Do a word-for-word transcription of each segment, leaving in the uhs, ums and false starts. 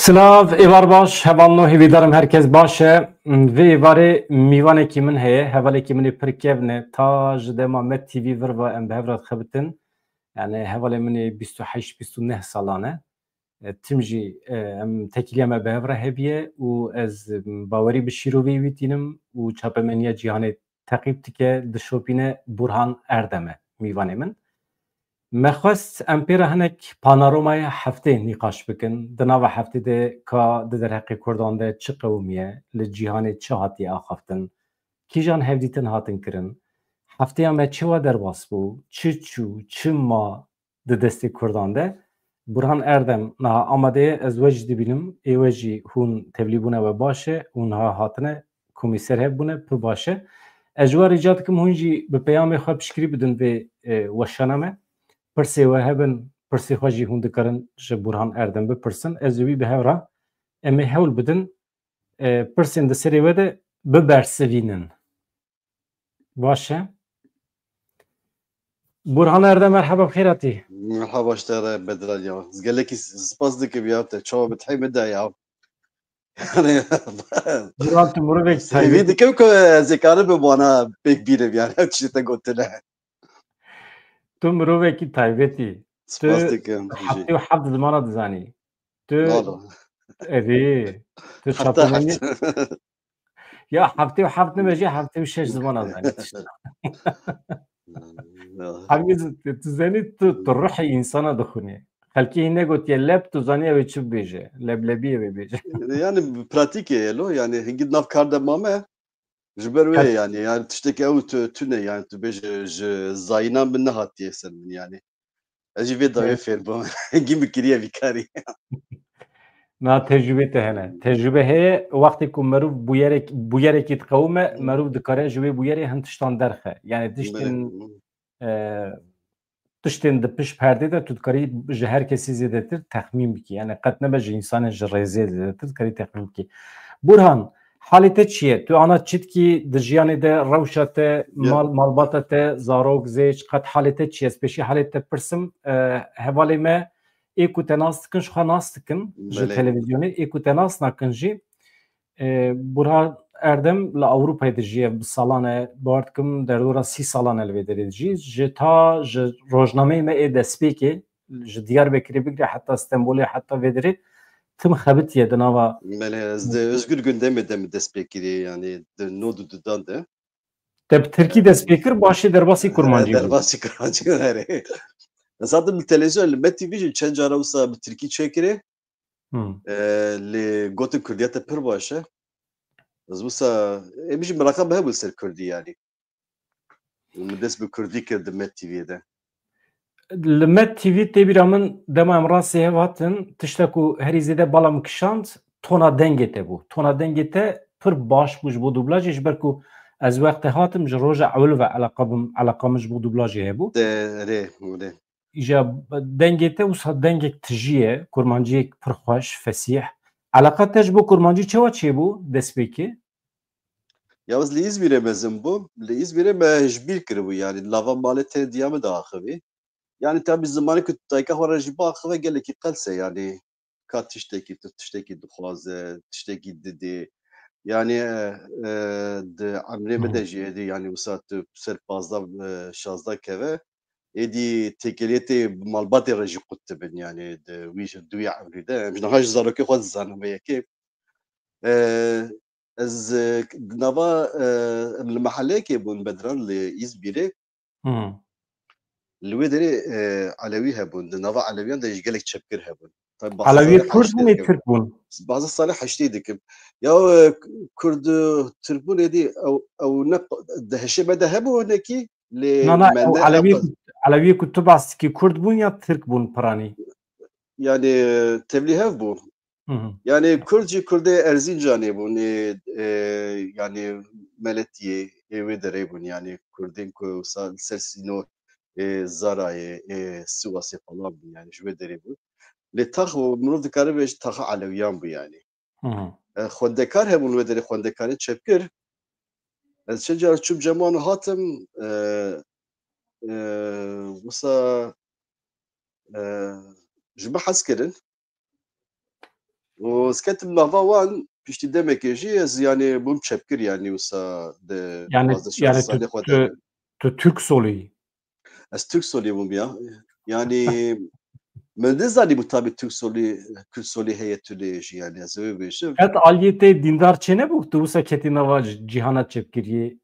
Silav, êvar baş, hevalno, hêvîdarim herkes baş e. Vê êvarê mîvanekî min heye, hevalekî min ê pir kevn e. Ta ji dema Med T V vir ve em bi hev re dixebitin. Yani hevalê min ê bîst û heşt bîst û neh salan e. E, tim jî, e, em tekîliya me bi hev re hebiye û ez, m, bawerî bi şîroveyê wî tînim û çapemeniya cîhanê teqîb dike, dişopîne. Burhan Erdem e mîvanê min. Me xwest em pê re hinek panaromayê heftê nîqaş bikin. Di nava heftê de ka di derheqê Kurdan de çi qewimiye, li cîhanê çi hatiye axaftin, kîjan hevdîtin hatin kirin, hefteya me çi wa derbas bû, çi çû, çi ma di destê Kurdan de. Burhan Erdem niha amade ye, ez we jî dibînim, ê we jî hûn tevlî bûne we baş e û niha hatine komîser hev bûne, pir baş e. Ez ji we rica dikim hûn jî bi peyamê xwe piştgirî bidin vê, e, weşana me. Pirsê we hebin, pirsê xwe jî hûn dikarin ji Burhan Erdem bipirsin. Ez ji wî bi hev re em ê hewl bidin, e, pirsên di serê we de bibersivînin. Baş e. Burhan Erdem, merheba, bi xêr hatî. Merheba ji te re Bedran ya. Ez gelekî spas dikim ya te. Çawa bi tehê min de ya. Yani, Burhan, tu mirovek taybet. Hêvî dikim ku ez ê karibim wana pêk bînim yani. Ev tiştê te gotine. Tu mirovekî taybetî. Spas dikim. Tu heftê û heft zimana dizanî. Tu Valla. Evî. Tu Heft çapemenî. Heft. Ya heftê û heft nebe jî heftê û şeş zimana zanî tişta. Ya. Hemî z-, tu, tu zanî tu, tu ruhê însana dixwînî. Xelkê hîn negotiye leb, tu zanî ew ê çi bibêje. Leblebî ew ê bêje. Yani bi pratîkê ye lo, yani hingî nav kar de mame. Ji ber wê yani, yani tiştekî ew tu, tune yani tu bêje ji zayîna min nehatiye ser min yani. Ez jî vê dawê fêr bûm. Hingî min kiriye vî karî. Na tecrûbê te hene. Tecrûbe heye, wextê ku merûv bûyerek-, bûyerekî diqewime, Hmm. merûv dikare ji wê bûyerê hin tiştan derxe. Yani tiştên, Belê. e, tiştên di pişt perdê de tu dikarî ji her kesî zêdetir texmîn bikî. Yani qet nebe ji însanên ji rêzê zêdetir dikarî texmîn bikî. Burhan, halê te çi ye? Tu ana çi dikî di jiyanê de, rewşa te, Ya. mal, malbata te, zarok, zêç, qet halê te çi ye? Ez pêşî halê te pirsim, e, hevalê me ê ku te nas dikin, ji xwe nas dikin ji Belê. televîzyonê, ê ku te nas nakin jî. E, Burhan Erdem li Ewropayê dijiye bi salan e, bawer dikim derdora sî salan e li vê derê dijî. Ji ta ji rojnameyê me ê destpêkê, ji Diyarbekirê bigire heta Stenbolê, heta vê derê tim xebitiye di nava Belê, ez di Özgür Gündemê de min dest pê kiriye, yani di nod û dudan de. Te bi tirkî dest pê kir, başê derbasî kurmancî bû. Derbasî kurmancî bû, erê. Zaten li televîzyon, li Med T V jî çend cara wisa bi tirkî çêkirê. Hmm. E, lê gotin Kurdiya te pir baş e. Ez wisa, em jî meraqa me hebû ser Kurdî yani. Min dest bi Kurdî kir di Med T V de. Li Med T V tê bîra min dema em rastî hev hatin, tişta ku herî zêde bala min kişand, tona dengê te bû. Tona dengê te pir baş bû ji bo dublajê, ji ber ku ez wextê hatim ji roja ewil ve eleqa bim, eleqa min ji bo dublajê hebû. De, erê, erê. Îja dengê te wisa dengek tijî ye, kurmanciyek pir xweş, fesîh. Eleqa te ji bo kurmancî çawa çêbû destpêkê? Ya ez li Îzmîrê mezin bûm. Li Îzmîrê me ji bîr kiribû, yanî lava malê tenê diya min de axivî. Yanî tabî zimanê ku tu dayika xwe re jî biaxive gelekî qels e, yanî ka tiştekî, tu tiştekî dixwaze, tiştekî didê. Yanî, e, e, di emrê me de Hmm. jî êdî, yanî wisa tu ser pazdeh, e, şazdeh keve, êdî têkiliyetê bi malbatê re jî qut dibin, yanî di wî ji duya emrî de. Em ji niha ji zarokê xwe dizanim vê yekê. E, ez, e, di nava, e, em li meheleyekê bûn Bedran li Îzmîrê. Hmm. Li wê derê, e, Elewî hebûn. Di nava Elewiyan de jî gelek çepgir hebûn. Tabii, bazı Elewî salê Kurd bûn, heştê ê dikim. Tirk bûn? Bazı salê heştê dikim. Ya, e, Kurd, e, Tirk bûn êdî ew, ew ne di hişê me de hebû hinekî, lê Na, na, me ew ne Elewî ew ku, Elewî ku tu bas dikî Kurd bûn ya Tirk bûn piranî? Yani, e, tevlî hev bû. Hı hı. Yani Kurd jî Kurdê Erzincanê bûn, ê, e, yani Meletiyê, ê wê derê bûn, yani Kurdên ku sa-, li ser sîno, ê, Zarayê, ê, Sivasê falan bûn, yani ji wê derê bûn. Lê tax û mirov dikare bêje taxa Elewiyan bû yani. Hı hı. E, xwendekar hebûn wê derê, xwendekarên çepgir. Ez çend car çûm cem wan û hatim, e, e, wisa, e, ji min hez kirin. û ez ketim nava wan, piştî demekê jî ez, yanî, bûm çepkir, yanî, wisa di Yani pazdeh yani salê tu, xwe de. Tu, tu Türk soluyî. Ez Türk solî bûm ya. Yanî, min nizanî bû tabi Türk solî, Kürt solî heye tu lê jî, yanî, ez ê bêjim. Qet aliyê te dîndar çênebû, tu wisa ketî nava cîhana çepkiriyê?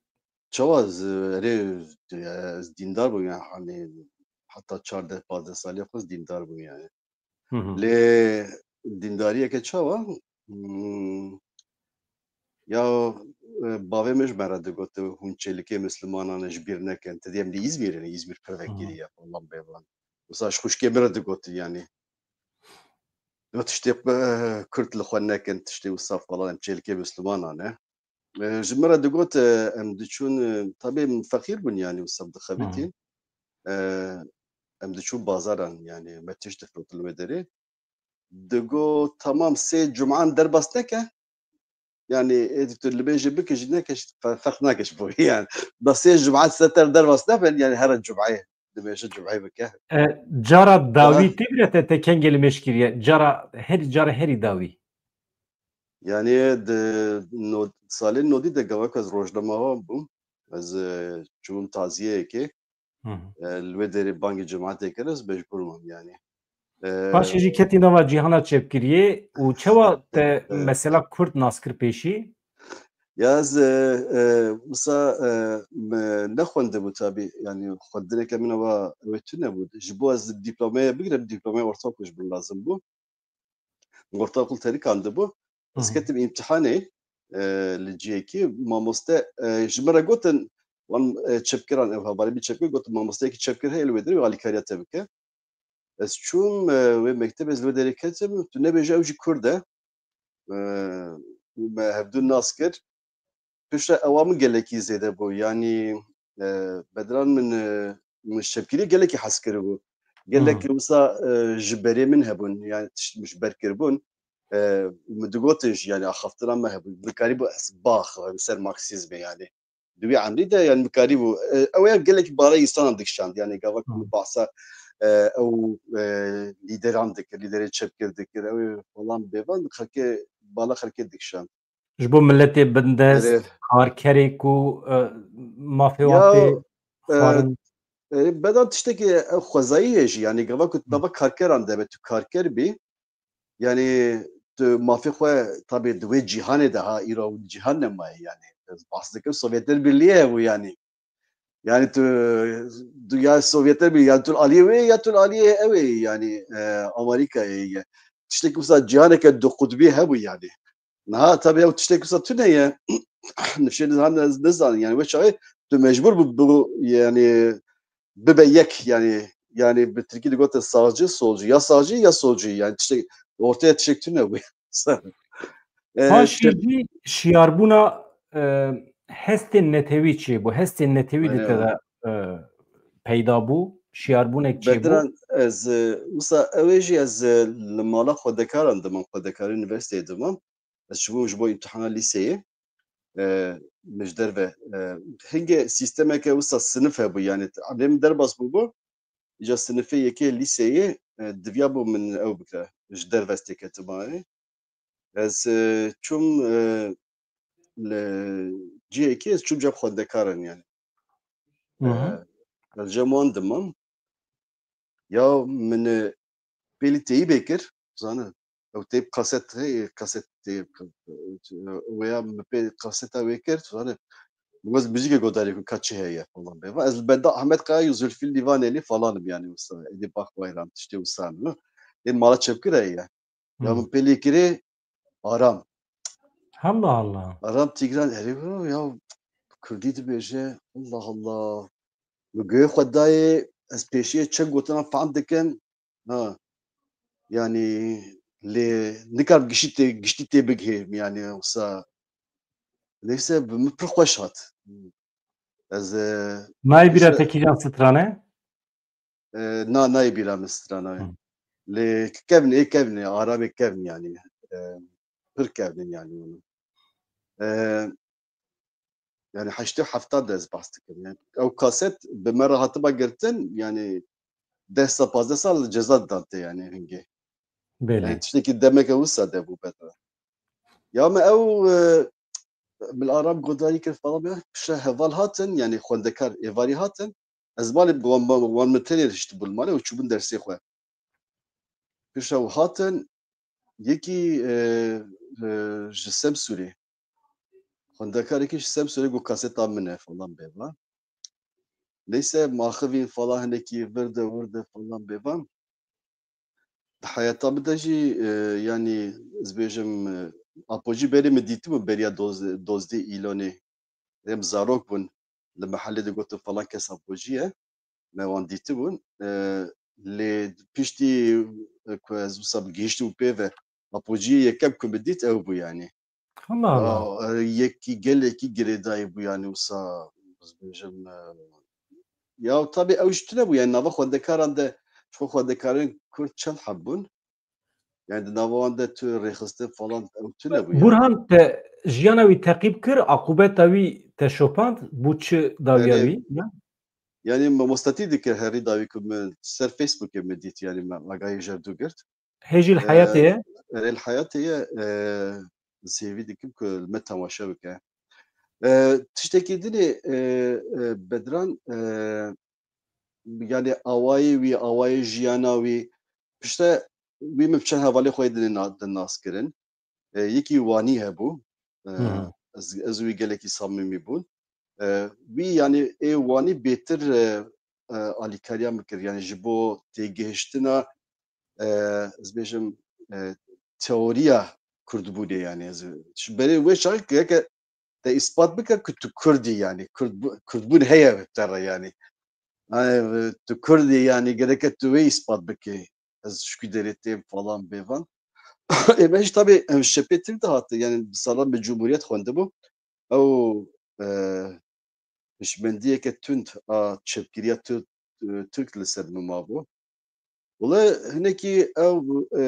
Çawa ez, erê, ez dîndar bûm ya, hani, heta çardeh pazdeh salê xwe ez dîndar bûm yani. Hı hı. Lê dîndariyeke çawa? Hmm, ya, e, bavê min ji me re digot, hûn çêlikê Mislimanan e, ji bîr nekin. Ti diyem li Îzmîrê ne, Îzmîr pir vekirî ye, falan bêvan. Wisa ji xwişkê min re digot yani. Got tiştê, e, Kurd li xwe nekin, tiştê wisa falan, em çêlikê Mislimanan e. E, ji min re digot, e, em diçûn, e, tabî em feqîr bûn, yanî wisa dixebitîn. E, em diçûn bazaran, yanî me tişt difirotin wê derê. Digot, tamam, sê cuman derbas neke. Yanî êdî tu li bêjî bike jî neke, fe-, ferq nake ji bo wî yani. Da sê cuman seter derbas nebe, yanî here cumeyê. Dibêje cumeyê bike. E, cara dawî tê bire te, te kengê li mêj kiriye? Cara herî, cara herî dawî. Yanî di no-, salên nodî de gava ku ez rojnamevan bûm. Ez, e, çûbûm taziyeyekê. Hı hı. E, li wê derê bangê cemaetê kir, ez mecbûr bûm yanî. E, Paşê jî ketî nava cîhana çepkiriyê û çawa te mesela Kurd nas kir pêşî? Ya ez, e, e, wisa, e, me nexwendibû tabî, yanî xwendineke min ewa wê tune bû. Ji bo ez dîplomeyê bigrim, dîplomeyê ortaokul ji min lazim bû. Ortaokul terikandibû. Ez Hı hı. ketim îmtihanê, e, li cihekî, mamoste, e, ji min re gotin, wan, e, çepkiran, ev hevalê min çepkir, gotin, mamosteyekî çepkir heye li wê derê, wê alîkariya te bike. Ez çûm, e, wê mektebê, ez li wê derê ketim, tu nebêje ew jî Kurd e. E, me hevdû nas kir. Piştre ewa min gelekî zêde bû. Yanî, e, Bedran min, e, min şepkirî gelekî hez kiribû. Gelekî Hmm. wisa, e, ji berê min hebûn, yani tişt min ji ber kiribûn. E, min digotin jî, yani axaftina me hebûn. Min karîbû ez baxivim ser Marksîzmê yani. Di wî emrî de yani min karîbû. E, ew ya gelekî bara însanan dikişand. Yani gava ku Hmm. min bahsa, e, ew, e, lîderan dikir, lîderê çepkir dikir, ew ê falan bêvan xelkê, bala xelkê dikişand. Ji bo miletê bindest, Erê. karkerê ku, e, mafê wan Ya, tê e, xwarin. E, Bedran tiştekî, e, xwezayî ye jî. Yani gava ku tu Hmm. nava karkeran de be, tu karker bî. Yani tu mafê xwe tabî di wê cîhanê de ha, îro cîhan nemaye yani. Ez bahs dikim Sovyetler Birliği hebû yani. Yani tu, tu ya Sovyetler Birliği, yani tu aliyê wê ya tu aliyê ew ê yani, e, Amerîkayê ye. Tiştekî wisa cîhaneke du qutbî hebû yani. Niha tabii ew tiştek wisa tune ye. Nifşê nizanim ez nizanim. Yani wê çaxê tu mecbur bû, bû yani bibe yek yani. Yani bi tirkî digotin sağcı, solcu. Ya sağcı ya solcu. Yani tiştek, ortaya tiştek tune bû. E, Paşê işte jî şiyarbûna, e, hestên netewî çêbû. Hestên netewî di Aynen. te de, e, peyda bû. Şiyarbûnek çêbû. Bedran, ez, e, wisa ew ê jî ez, e, li mala xwedekaran dimam, xwedekarê unîversîteyê dimam. Ez çûbûm ji bo îmtihana lîseyê. E, min ji derve, e, hingê sîstemeke wisa sinif hebû, yani emrê min derbas bûbû. Îca sinifê yekê lîseyê, e, diviyabû min ew bikira. Ji derve ez têketibûm. Ez, e, çûm, e, li cihekê, ez çûm cem xwendekaran yani. Hı hı. E, ez cem wan dimam. Ya min, e, pêlî teyîbê kir, zane. Ew teyb kaset heye, kaset teyb, e, wê ya min pê kaseta wê kir, zane. Min goz muzîkê godarî ku ka çi heye falan bê. Ez li benda Ahmet Kaya û Zulfî Lîvanelî falan im yani wisa. Êdî bax wayran tiştê wisa min. Ê mala çepkir heye. Ya Hmm. min pêlî kirê Aram. Allah Allah. Aram Tîgran, erê ya Kurdî dibêje. Allah Allah. Min guhê xwe dayê, ez pêşiyê çend gotina fehm dikim. Ha. Yani lê nikarim giştî tê, giştî tê bigihêm yani wisa. Neyse bi min pir xweş hat. Ez, e, Nayê bîra piştre- te kîjan strane? E, na, nayê bîra min strana. Hı. Lê kevn ê kevn ê, aramê kevn yani. E, pir kevn ê yani onu. E, yani heştê û hefta de ez bahs dikim. Yani, ew kaset bi me re hatiba girtin, yani deh sal, pazdeh sal ceza didante yani hingê. Belê. Yani tiştekî demeke wisa de bû bedre. Ya me ew e, Bil Aram Godarî kir falan ya. Piştre heval hatin, yani xwendekar êvarî hatin. Ez malê wan, wan, wan min tenê hiştibûn malê û çûbûn dersê xwe. Piştre ew hatin, yekî e, e, ji Semsûrê. Xwendekarekî ji Semsûrê got kaseta min e falan bêvan. Neyse, maxivîn falan hinekî vir de wir de falan bêvan. Di heyata min de jî e, yanî ez bêjim e, apojî berê min dîtibû beriya doz- dozdeh îlonê. Em zarok bûn. Li mehelê digotin falan kes apojî ye. Me wan dîtibûn. E, lê piştî e, ku ez wisa gihiştim pê ve apojiyê yekem ku min dît ew bû yanî. Allah Allah. Ya, e, yekî gelekî girêdayî bû yanî wisa ez bêjim e, ya tabî ew jî tune bû yanî nava xwendekaran de ji xwe xwendekarên Kurd çend heb bûn? Yani di nava wan de tu rêxistin falan ew tune bû yanî. Burhan, te jiyana wî teqîb kir, aqûbeta wî te şopand, bû çi dawiya Erê. wî? Ya? Yani mamostetî dikir herî dawî ku min ser Facebookê min dît yani me agahî ji hev du girt. Hê jî li heyatê ye? Erê li heyatê ye, e, zêvî dikim ku li me temaşe bike. E, tiştekî dinê e, e, Bedran e, yani awayê wî, awayê jiyana wî, pişte wî min bi çend hevalê xwe yê dinê na- din nas kirin. E, yekî Wanî hebû. E, Hı hı. ez, ez wî gelekî samîmî bûn. E, wî yani ê Wanî bêtir e, e, alîkariya min kir. Yani ji bo têgihiştina e, ez bêjim e, teoriya Kurdbûnê yani. Ez, ji berê wê çaxê gereke te îspat bike ku tu Kurd î yani. Kurd, Kurdbûn heye te re yani. Yani, tu Kurd î yani gereke tu wê îspat bike. Ez ji ku derê têm falan bêvan. Ê me jî tabî em şepê Tirk de hate yani bi salan bi Cumhuriyet xwendibû. Ew e, hişmendiyeke tund a çepgiriya Tirk, Tirk li ser min mabû. Wele hinekî ew e,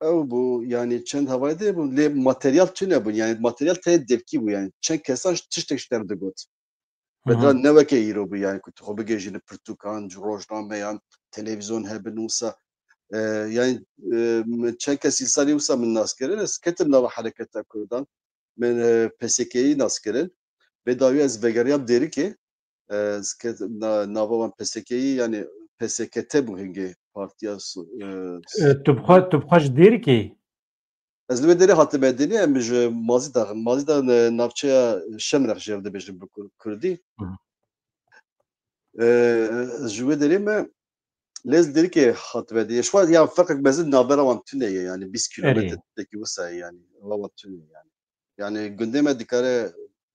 ew bû yani çend hevayê de bûn lê materyal tune bûn yani materyal tê devkî bû yani çend kesan tiştek ji te re digot. Hı hı. Bedran ne weke îro bû yani ku tu xwe bigihîjî li pirtûkan, rojnameyan, televîzyon hebin wisa. E, yani e, min çend kes însanî wisa min nas kirin, ez ketim nava hereketa Kurdan. Min e, P S K'yî nas kirin. Bê dawî ez vegeriyam Dêrikê. E, ez ketim na- nava wan P S K'yî yani P S K T bû hingê partiya su- e, E, tu bi xwe, tu bi xwe ji Dêrikê yî? Ez li wê derê hatime dinê, em ji Mazîdax in. Mazîdax, e, navçeya Şemrex jê re dibêjin bi kur- kurdî. Hı hı. E, ez ji wê derê me lê ez Dêrikê hatime dinê. Ji xwe ya ferqek mezin navbera wan tune ye, yani bîst Erê. kilometre tiştekî wisa ye, yani ewa wan tune ye yani. Yani gundê me dikare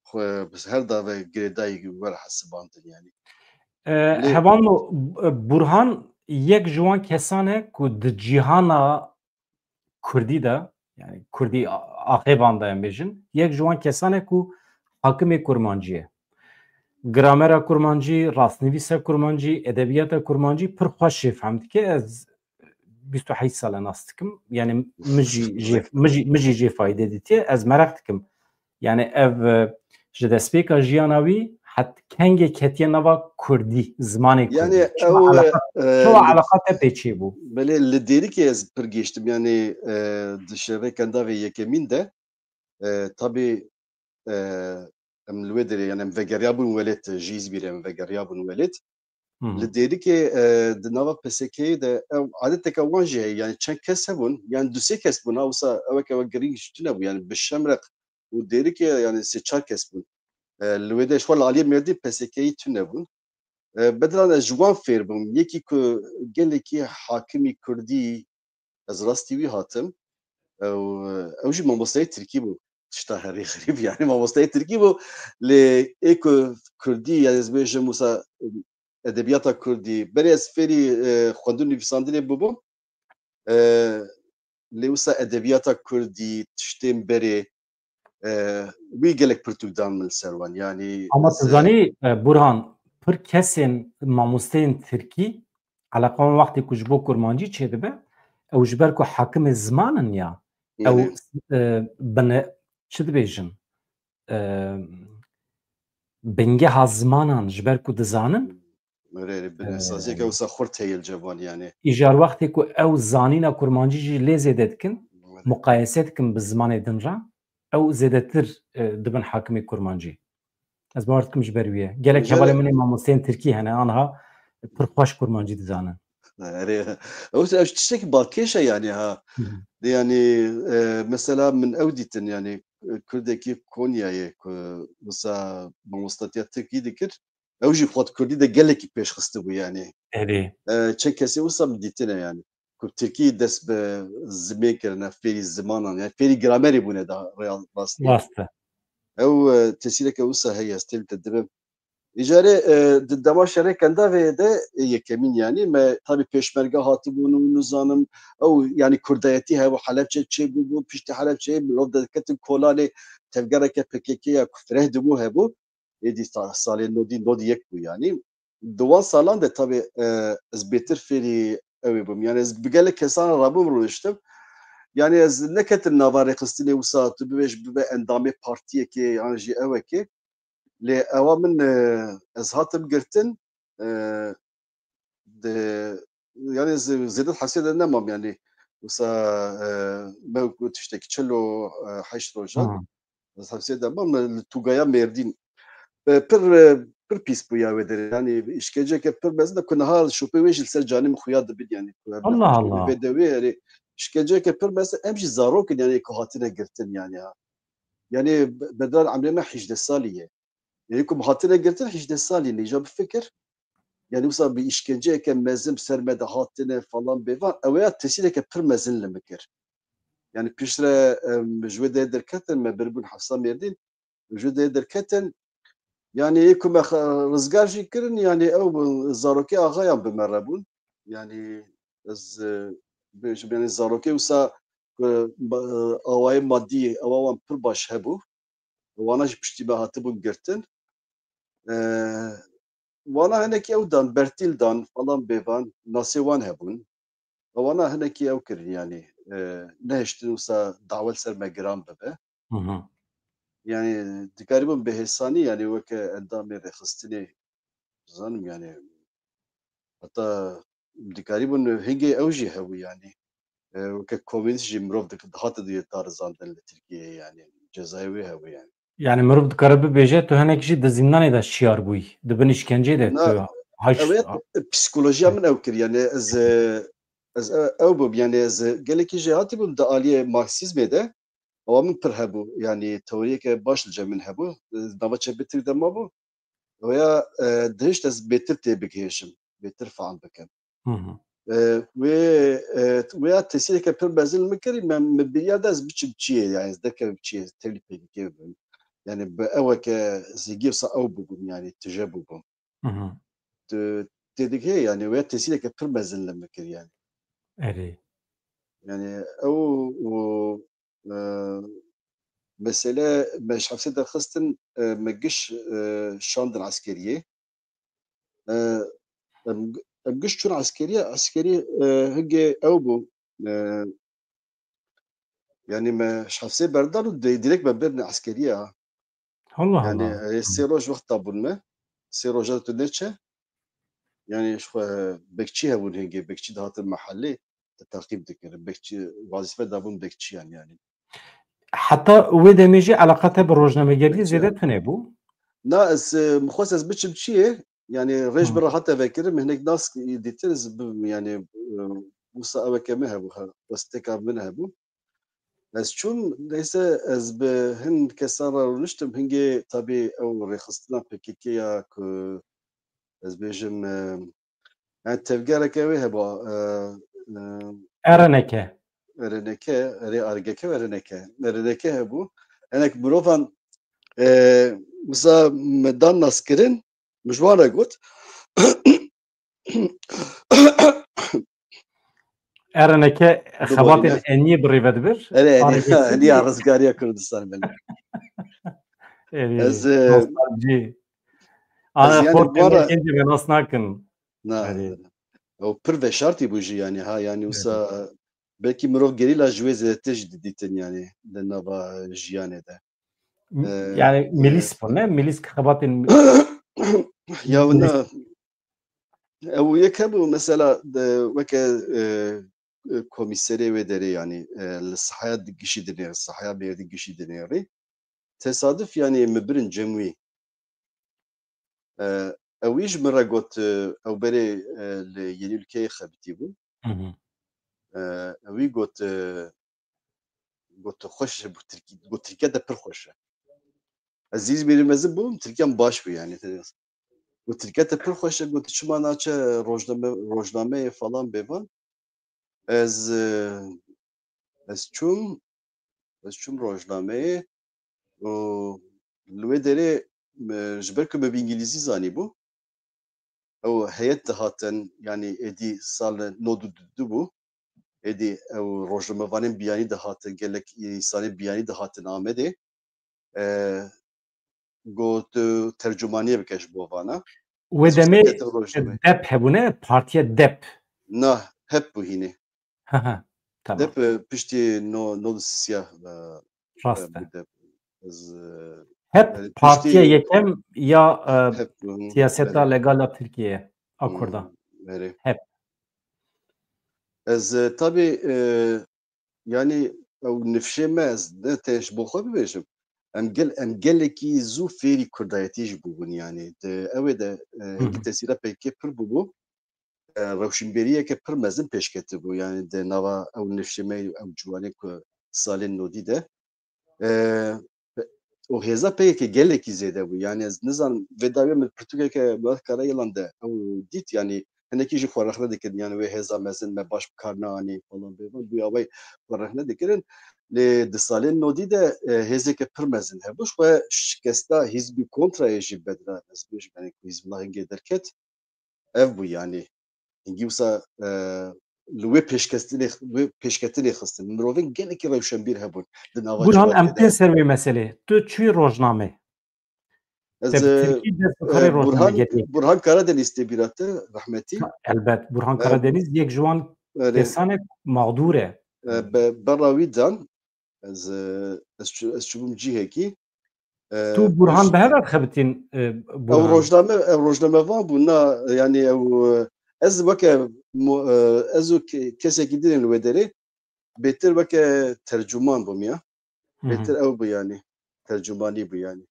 xwe her dave girêdayî were hesibandin yani. E, Lê- Hevalno, e, Burhan yek ji wan kesan e ku di cîhana Kurdî de, yani Kurdî a- axêvan de em bêjin, yek ji wan kesan e ku hakimê kurmancî ye. Gramera kurmancî, rastnivîsa kurmancî, edebiyata kurmancî pir xweş jê fehm dike. Ez bîst û heşt sal e nas dikim. Yani min jî jê, min jî, min jî jê fayde dîtiye. Ez meraq dikim. Yani ev e, ji destpêka jiyana wî het kengê ketiye nava kurdî, zimanê kurdî? Yani Çawa ew, eleqa, e, çawa li- eleqa te pê çêbû? Belê li Dêrikê ez pir gêştim. Yani e, di şevê kendavê yekemîn de e, tabî e, em li wê derê yani em vegeriyabûn welêt, ji Îzmîrê em vegeriyabûn welêt. Hı hı. Li Dêrikê e, di nava P S K'yê de ew adeteke wan jî heye. Yani çend kes hebûn, yani du sê kes bûn, ha wisa eweke we girîng jî tune bû. Yani bi Şemreq û Dêrikê yani sê çar kes bûn. E, li wê de ji xwe li aliyê Mêrdîn P S K'yî tune bûn. E, Bedran ez ji wan fêr bûm. Yekî ku gelekî hakimî kurdî ez rastî wî hatim. Ew, ew jî mamosteyê tirkî bû. Tişta herî xerîb yani mamosteyê tirkî bû. Lê ê ku kurdî yani ez bêjim wisa edebiyata kurdî. Berê ez fêrî e, xwendin nivîsandinê bibûm. E, lê wisa edebiyata kurdî, tiştên berê e, wî gelek pirtûk dan min li ser wan. Yani Ama tu ez, e, zanî e, Burhan, pir kesên mamosteyên tirkî eleqa wan wextê ku ji bo kurmancî çêdibe, ew ji ber ku hakimê ziman in ya, ew Yani e, bine çi dibêjin? E, bingeha zimanan ji ber ku dizanin, Erê, erê, binesaziyeke wisa xurt heye li cem wan, yanî. Îcar wextê ku ew zanîna kurmancî jî lê zêde dikin, muqayese dikin bi zimanê din re, ew zêdetir, e, dibin hakimê kurmancî. Ez bawer dikim ji ber wî ye. Gelek hevalên min ê mamosteyên tirkî hene, anha pir xweş kurmancî dizanin. Erê, ew, ew tiştekî balkêş e, yanî, ha. Yanî, e, mesela min ew dîtin, yanî, e, kurdekî Konyayê ku wisa mamostatiya tirkî dikir, ew jî xwe di kurdî de gelekî pêş xistibû, yanî. Erê. E, çend kesê wisa min dîtine, yanî. Ku tirkî dest bi zimê kirine, fêrî zimanan, yanî fêrî gramerê bûne da real rastî. Rast e. Ew, e, tesîreke wisa heye, ez têm te dibim. Îcarê, e, di dema şerê Kendavê de, e, yekemîn, yanî me tabî pêşmerge hatibûn û nizanim, ew, yanî kurdayetî hebû, Helebçe çêbûbû, piştî Helebçeyê mirov diketin kolanê, tevgereke P K K ya ku fireh dibû hebû. Êdî sa-, salê nodî, nodî yek bû, yanî. Di wan salan de tabî, e, ez bêtir fêrî ew ê bûm. Yanî ez bi gelek kesan re rabûm rûniştim. Yanî ez neketim nava rêxistinê wisa tu bibêj bibe endamê partiyekê yan jî ewekê. Lê ewa min, e, ez hatim girtin, e, di, yanî ez zêde hesê de nemam, yanî wisa, e, me ku tiştekî çil û heşt rojan, ez hesê de mam, li tûgaya Mêrdîn. E, pir, e, pir pîs bû ya wê derê. Yanî îşkenceyeke pir mezin e ku niha şopê wê jî li ser canê min xuya dibin, yanî ku Allah Allah. Vê de wê, erê, îşkenceyeke pir mezin, em jî zarok in, yanî ku hatine girtin, yanî ha. Yanî be-, bedran emrê me hejdeh salî ye. Yanî ku hatine girtin hejdeh salî ne, îca bifikir. Yanî wisa bi îşkenceyeke mezin bi ser me de hatine falan bêvan, ew ya tesîreke pir mezin li min kir. Yanî piştre, em, ji wê derê derketin, me biribûn hefsa Mêrdîn, ji wê derê derketin. Yanî ê ku me xe-, rizgar jî kirin, yanî ew zarokê axayan bi me re bûn. Yanî ez, e, bêjim, yanî zarokê wisa, e, ba-, awayê madî ewa wan pir baş hebû. Wana jî piştî me hatibûn girtin. E, wana hinekî ew dan, bertîl dan, falan bêvan, nasê wan hebûn. Wana hinekî ew kirin, yanî, e, nehiştin wisa dawa li ser me giran bibe. Hı hı. Yanî dikarîbûn bi hêsanî, yanî weke endamê rêxistinê, zanim, yanî heta dikarîbûn hingê ew jî hebû, yanî, e, weke komînîst jî mirov dik-, dihate diye darizandin li Tirkiyeyê, yanî cezayê wê hebû, yanî. Yanî mirov dikare bibêje tu hinek jî di zîndanê de şiyar bûyî, di bin îşkenceyê de. Na, tu haş-, ew ya, psîkolojiya min ew kir, yanî ez, e, ez, e, ew bûm, yanî ez, e, gelekî jêhatî bûm di aliyê Marksîzmê de, ewa min pir hebû, yanî teoriyeke baş li cem min hebû, e, nava çepê Tirk de mabû. Ew ya, e, dihişt ez bêtir tê bigihêşim, bêtir fehm bikim. Hı hı. E, wê, e, wê ya tesîreke pir mezin li min kirî, me, min biriya da ez biçim çiyê, yanî ez derkevim çiyê, tevlî P K K bibim. Yanî bi eweke zêgî wisa ew bûbûm, yanî tije bûbûm. Hı hı. Tu tê digihê, yanî wê ya tesîreke pir mezin li min kir, yanî. Erê. Yanî ew û, e, mesele me ji hepsê derxistin, e, me giş, e, şandin eskeriyê. E, em, em giş çûn eskeriyê, eskerî, e, hingê ew bû, e, yanî me ji hepsê berdan û di-, direkt me birin eskeriyê ha. Allah Allah. Yanî, e, sê roj wexta bûn me. Sê roja tu neçe. Yanî ji xwe bekçî hebûn hingê, bekçî dihatin mehelê, te teqîb dikirin. Bekçî, wazîfe dabûn bekçiyan yanî. Heta wê demê jî eleqa te bi rojnamegeriyê zêde tune bû? Na, ez, e, min xwest ez biçim çiyê, yanî rêj bi rehat vekirim, hinek nas dîtin, ez bi, yanî, e, wisa eweke min hebû, he, westeka min hebû. Ez çûm, neyse, ez bi hin kesan re rûniştim, hingê tabî ew rêxistina P K K ya ku ez bêjim, e, yani tevgereke wê heba, e, e, R N K. R N K, erê R G K û R N K. R N K hebû. Enek mirovan, e, wisa me dan naskirin, min ji wan re got. R N K xebatên eniyê bi rê ve dibir. Erê, enî, enî ya Rizgariya Kurdistan, belê. Erê, ez, e, nostaljî. Ana xortê me, kêncê me nas nakin. Na, ew pir veşartî bû jî, yanî, ha, yanî wisa belkî mirov gerîla ji wê zêdetir jî didîtin, yanî, di nava jiyanê de. M-, e, yanî, e, milîs bû, ne? Milîs xebatên ya, milîs. Na, Ew yek hebû mesela de, weke, e, e, komîserê wê derê, yanî, e, li sahaya di gişî dinêrî, sahaya mêrdî gişî dinêrî. Tesadif, yanî, min birin cem wî. E, ew wî ji min re got, e, ew berê, e, li Yeni Ülke'ye xebitî bû. Hı hı. E, ew wî got, e, got, "Xweş e, bu Tirkî, got, Tirkiye de pir xweş e." Ez Îzmîrî mezin bûm, Tirkiyan baş bû, yanî. Got, "Tirkiye te pir xweş e." Got, "Çima naçe rojname, rojnameyê falan bêvan?" Ez, e, ez çûm, ez çûm rojnameyê û li wê derê, e, ji ber ku me bi îngilîzî zanîbû, ew heyet dihatin, yanî êdî sal nod û du bû, êdî ew rojnamevanên biyanî dihatin, gelek însanên biyanî dihatin Amedê. E, got, e, tercûmaniyê bike ji bo vana. Wê demê dep hebûne, partiya dep. Na, hep bû hînê. Ha ha. Tamam. Dep, e, piştî no, nod û sisiya, e, rast e. Dep. Ez, e, hep yani partiya piştî yekem ya, e, hep, hı, siyaseta legal ya Tirkiye, a Kurda. Hep. Ez, e, tabii, e, yani ew nifşê me, ez ne te ji bo xwe bibêjim. Em gel-, em gelekî zû fêrî kurdayetî jî bûbûn yani. Di ewê de, e, Hı hı. hingî tesîra P K K pir bûbû. E, rewşinbêriyeke pir mezin pêşketibû. Yani di nava ew nifşê me, ew ciwanê ku salên nodî de. E, û hêza P K K gelekî zêde bû. Yani ez nizanim, vê dawiyê min pirtûkeke Murat Karayilan de ew dît, yani hinekî jî xwe rexne dikirin, yani wê hêza mezin me baş bi kar neanî falan bêvan, bû awayî xwe rexne dikirin. Lê di salên nodî de, e, hêzeke pir mezin hebû. Xwe şikesta hîzbî kontrayê jî bedra, ez bêjim, yani ku Hîzbullah hingê derket. Ev bû yani. Hingî wisa, e, li wê pêşketinê, wê pêşketinê xistin. Mirovên gelekî rewşenbîr hebûn di nava Burhan, em civakê de. Tên ser wê meselê. Tu çûyî rojname? Ez, Te bi e, Tirkî dest bi karê e, rojname Burhan, getî. Burhan Karadeniz tê bîra te, rehmetî. Elbet. Burhan E, Karadeniz yek ji wan Erê. Kesan e mağdûr e. E, be-, berra wî dan, ez, e, ez çû-, ez çûbûm cihekî. E, Tu Burhan roj-, bi hev re dixebitîn, e, ew Burhan? Rojname, ew rojnamevan bû, na, yani ew, e, ez weke mu-, e, ez û ke-, kesekî din li wê derê bêtir weke tercûman bûm ya. Hı hı. Bêtir ew bû yani. Tercûmanî bû yani.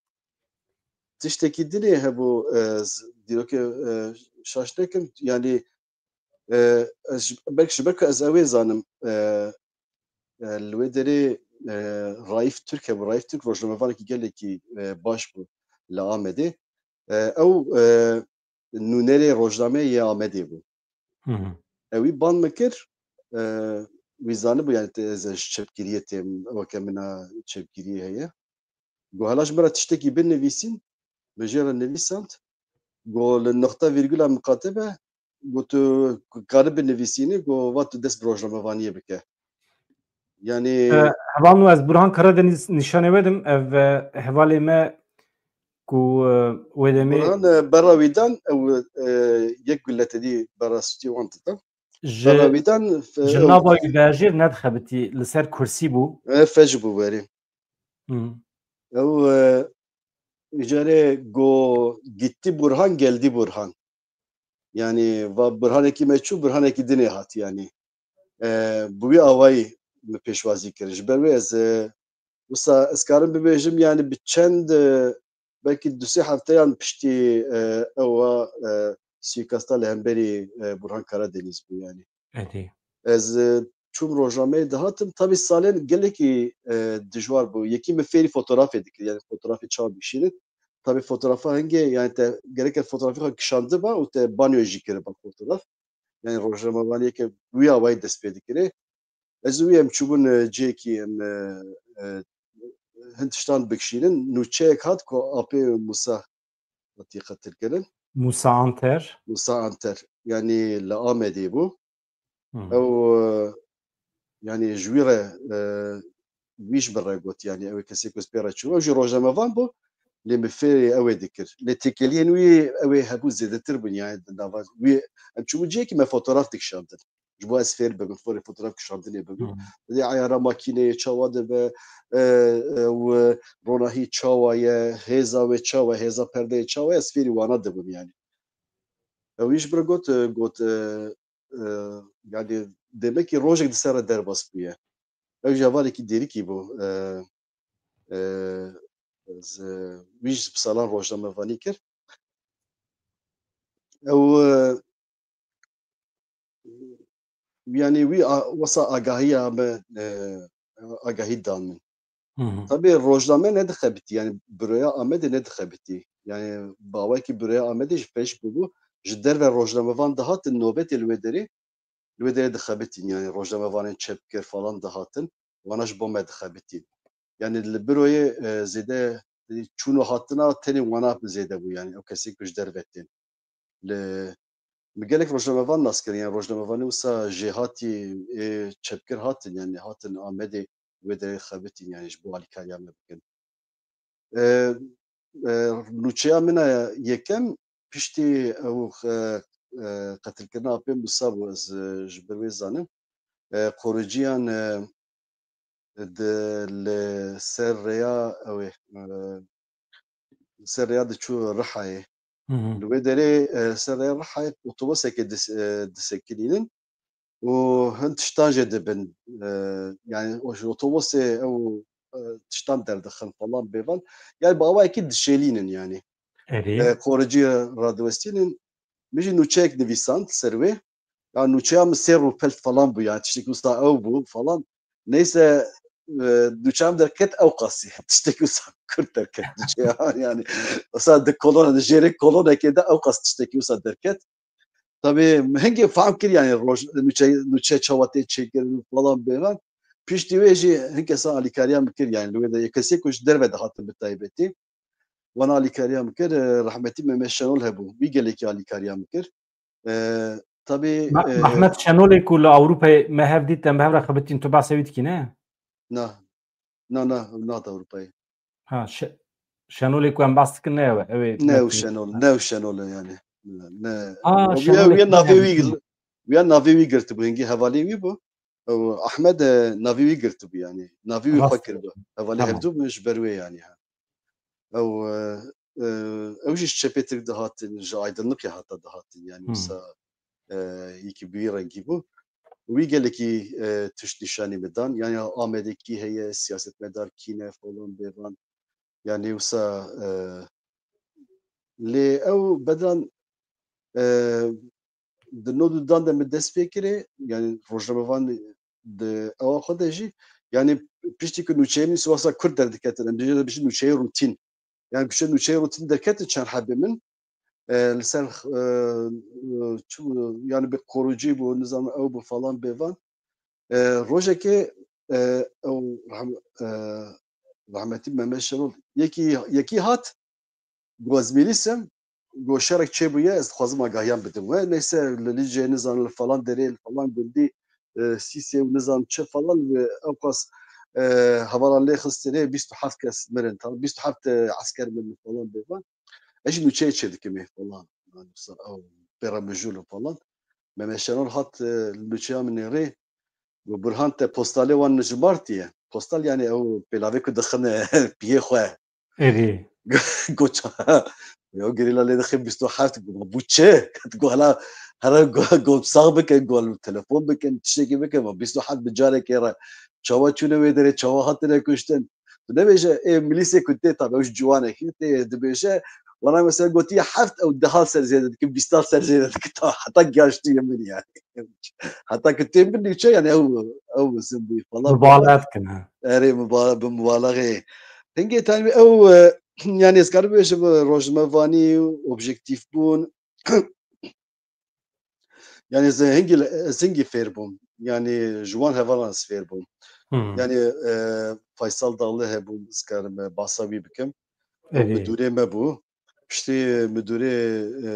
Tiştekî dinê hebû, e, z-, dîrokê, e, şaş nekim, yani, e, ez ji, belkî ji ber ku ez ew ê zanim, e, e, li wê derê, e, Raif Türk hebû. Raif Türk rojnamevanekî gelekî, e, baş bû li Amedê. E, ew, e, nûnerê rojnameyê yê Amedê bû. Hı hı. Ew wî ban min kir, e, wî zanibû, yani te, ez ji çepgiriyê têm, weke min a çepgiriyê heye. Got, "Hela ji min re tiştekî binivîsîn." Min jê re nivîsand. Got, "Li noqta vîrgula miqate be." Got, "Tu kari binivîsînî?" Got, "Va tu dest bi rojnamevaniyê bike." Yani E, hevalno, ez Burhan Karadeniz nîşanê we dim. Ev, e, hevalê me ku, e, wê demê Burhan, e, berra wî dan, ew, e, yek gule tedî berra stûdyo wan dida. Ji, berra wî dan, fe-, ji ew nava wî vejêr nedixebitî, li ser kursî bû. E, fej bû werî. Hı. Ew, e, îcarê go gitti Burhan, geldi Burhan. Yani va Burhanekî me çû, Burhanekî dinê hat yani. E, bi wî awayî min pêşwazî kir. Ji ber wê ez, e, wisa ez karim bibêjim, yani bi çend, e, belkî du sê hefteyan piştî, e, ewa, e, suîkasta li hemberî, e, Burhan Karadeniz bû yani. Êdî. Ez, e, çûm rojnameyê dihatim. Tabî salên gelekî, e, dijwar bû. Yekî min fêrî fotografê dikir, yani fotografê çawa bikişînin. Tabî fotografa hingê, yani te gerek e fotografê xwe kişandiba û te banyoyê jî kiriba fotograf. Yani rojnamevaniyeke wî awayî dest pê dikirê. Ez û wî em çûbûn, e, cihekî em, e, e, hin tiştan bikişînin. Nûçeyek hat ku apê Musa hatî qetilkirin. Musa Anter. Musa Anter. Yani li Amedê bû. Hı hı. Ew, e, yani ji wî re, e, wî ji min re got, yani ew kesê ku ez pê re çûm. Ew jî rojnamevan bû. Lê min fêrê ew ê dikir. Lê têkiliyên wî ew ê hebû zêdetir bûn, yani di nava wî em çûbû cihekî me fotograf dikişandin. Ji bo ez fêr bibim, fêrê fotograf kişandinê bibim. Hı. Dê eyara makîneyê çawa dibe, e, e, û ronahî çawa ye, hêza wê çawa, hêza perdeyê çawa ye, ez fêrî wana dibim yani. Ew jî ji bira got, e, got, e, e, yani demekî rojek di ser re derbas bûye. Ew jî hevalekî dêrikî bû. E, e, ez, e, wî jî bi salan rojnamevanî kir. Ew, e, yani wî a-, wesa agahiya me, e, agahî dan min. Hı hı. Tabii rojname nedixebitî, yani büroya Amedê nedixebitî. Yani bawekî büroya Amedê ji pêş bûbû, ji derve rojnamevan dihatin nobetê li wê derê, li wê derê dixebitîn, yani rojnamevanên çepgir falan dihatin, wana ji bo me dixebitîn. Yani li büroyê, e, zêde, e, çûn û hatina tenê wana bi zêde bû, yani ew kesên ku ji derve tên. Li, min gelek rojnamevan nas kir, yani rojnamevanê wisa jêhatî, ê çepgir hatin, yani hatin Amedê wê derê xebitîn, yani ji bo alîkariya me bikin. E, e, nûçeya min a yekem piştî ew, e, e, qetilkirina Apê Musa bû, ez, e, ji ber wê zanim. E, qoriciyan, e, di, li ser rêya ew ê, e, ser rêya diçû Rihayê. Hı hı. Li wê derê, e, ser rêya Rihayê otobosekê dis-, e, disekinînin û hin tiştan jê dibin. E, yani o ji otobosê ew, e, tiştan derdixin falan bêvan. Yani bi awayekî dişêlînin yani. Erê. E, qoricî radiwestînin. Min jî nûçeyek nivîsand ser wê. Ya nûçeya min sê rûpel falan bû, yani tiştekî wisa ew bû falan. Neyse, e, nûçeya min derket ew qasî. Tiştekî wisa kurt derket nûçeya, yani. Wisa di kolona, di jêrê kolonekê de ew qas tiştekî wisa derket. Tabii hingê fehm kir, yani roj, nûçe, nûçe çawa tê çêkirin falan bêvan. Piştî wê jî hin kesan alîkariya min kir, yani li wê de yê kesê ku ji derve dihatin bi taybetî. Wana alîkariya min kir, e, rehmetî Mehmet Şenol hebû. Wî gelekî alîkariya min kir. E, tabii, Me-, e, Mehmet Şenolê ku li Ewropayê me hev dît, em bi hev re xebitîn, tu behsa wî dikî, ne? Na. Na, na, nat Ewropayê. Ha, Şe-, Şenolê ku em behs dikin, ne ew e, ew ê Ne ew Şenol, ne ew Şenol e yani. Ne, ne. Ha, ew Şenolê ya, ya navê wî, ya navê wî girtibû, hingî hevalê wî bû. Ew Ahmed, e, navê wî girtibû yani. Navê wî xwe kiribû. Hevalê hevdû bûn ji ber wê yani, ha. Ew, e, e, ew jî ji çepê Tirk dihatin, ji aydınlık ya hata dihatin yani, wisa, e, yekî bi wî rengî bû. Wî gelekî, e, tişt nîşanî min dan. Yani Amedê kî heye, siyasetmedar kî ne falan bêvan. Yani wisa, e, lê ew Bedran, e, di nod û dan de min dest pê kirê, yani rojnamevan di ewa xwe de jî, yani piştî ku nûçeyê min siwasa kurt derdiketin, em dibêjin, dibêjin nûçeyê rûtîn. Yani piştî nûçeyê rûtîn derketin çend hebê min, e, li ser, e, e, çi bû, yani bi qorûcî bû, nizam ew bû falan bêvan. E, rojekê, e, ew rehm-, e, rahmetî Mehmet Şenol yekî, yekî hat, got ez mîlîs im, got şerek çêbûye, ez dixwazim agahiyan bidim we. Neyse, li Licê, nizam li falan derê, li falan gundî, e, Sîsê û nizam çi falan, e, ew qas, e, hevalan lê xistinê, bîst û heft kes mirin, tam bîst û heft, e, esker mirin falan bêvan. Ez jî nûçeyê çêdikimê falan. Yani, wisa ew pêra mijûl û falan. Mehmet Şenol hat, e, li nûçeya min nêrê. Got, Burhan, te postalê wan jimartiye? Postal yani ew pêlavê ku dixine piyê xwe. Erê. Got, ça-, ya gerîla lê dixin bîst û heft, got, bû çi? Got, hala, here got, got sax bikin, got telefon bikin, tiştekî bikin, ma bîst û heft bi carekê re çawa çûne wê derê, çawa hatine kuştin? Tu nebêje, ê milîsê ku tê, tabi ew ji ciwanekî tê, dibêje, wana mesela gotiye heft, ew deh ser zêde dikin, bîst ser zêde dikin, ta heta giya ji tu yê min yani. Heta ku tê min nîçe yani ew, ew zindî falan. Mubalaxa dikin, ha. Erê, muba-, bi mubalaxê. Hingê tanî ew, e, yani ez karim bêjim, rojnamevanî, objektîf bûn. Yani ez hingî, ez hingî fêr bûm. Yani ji wan hevalan ez fêr bûm. Hmm. Yani, e, Faysal Dağlı hebû, ez karim, e, bahsa wî bikim. Ew Erê. Midûrê me bû. Piştî midûrê, e,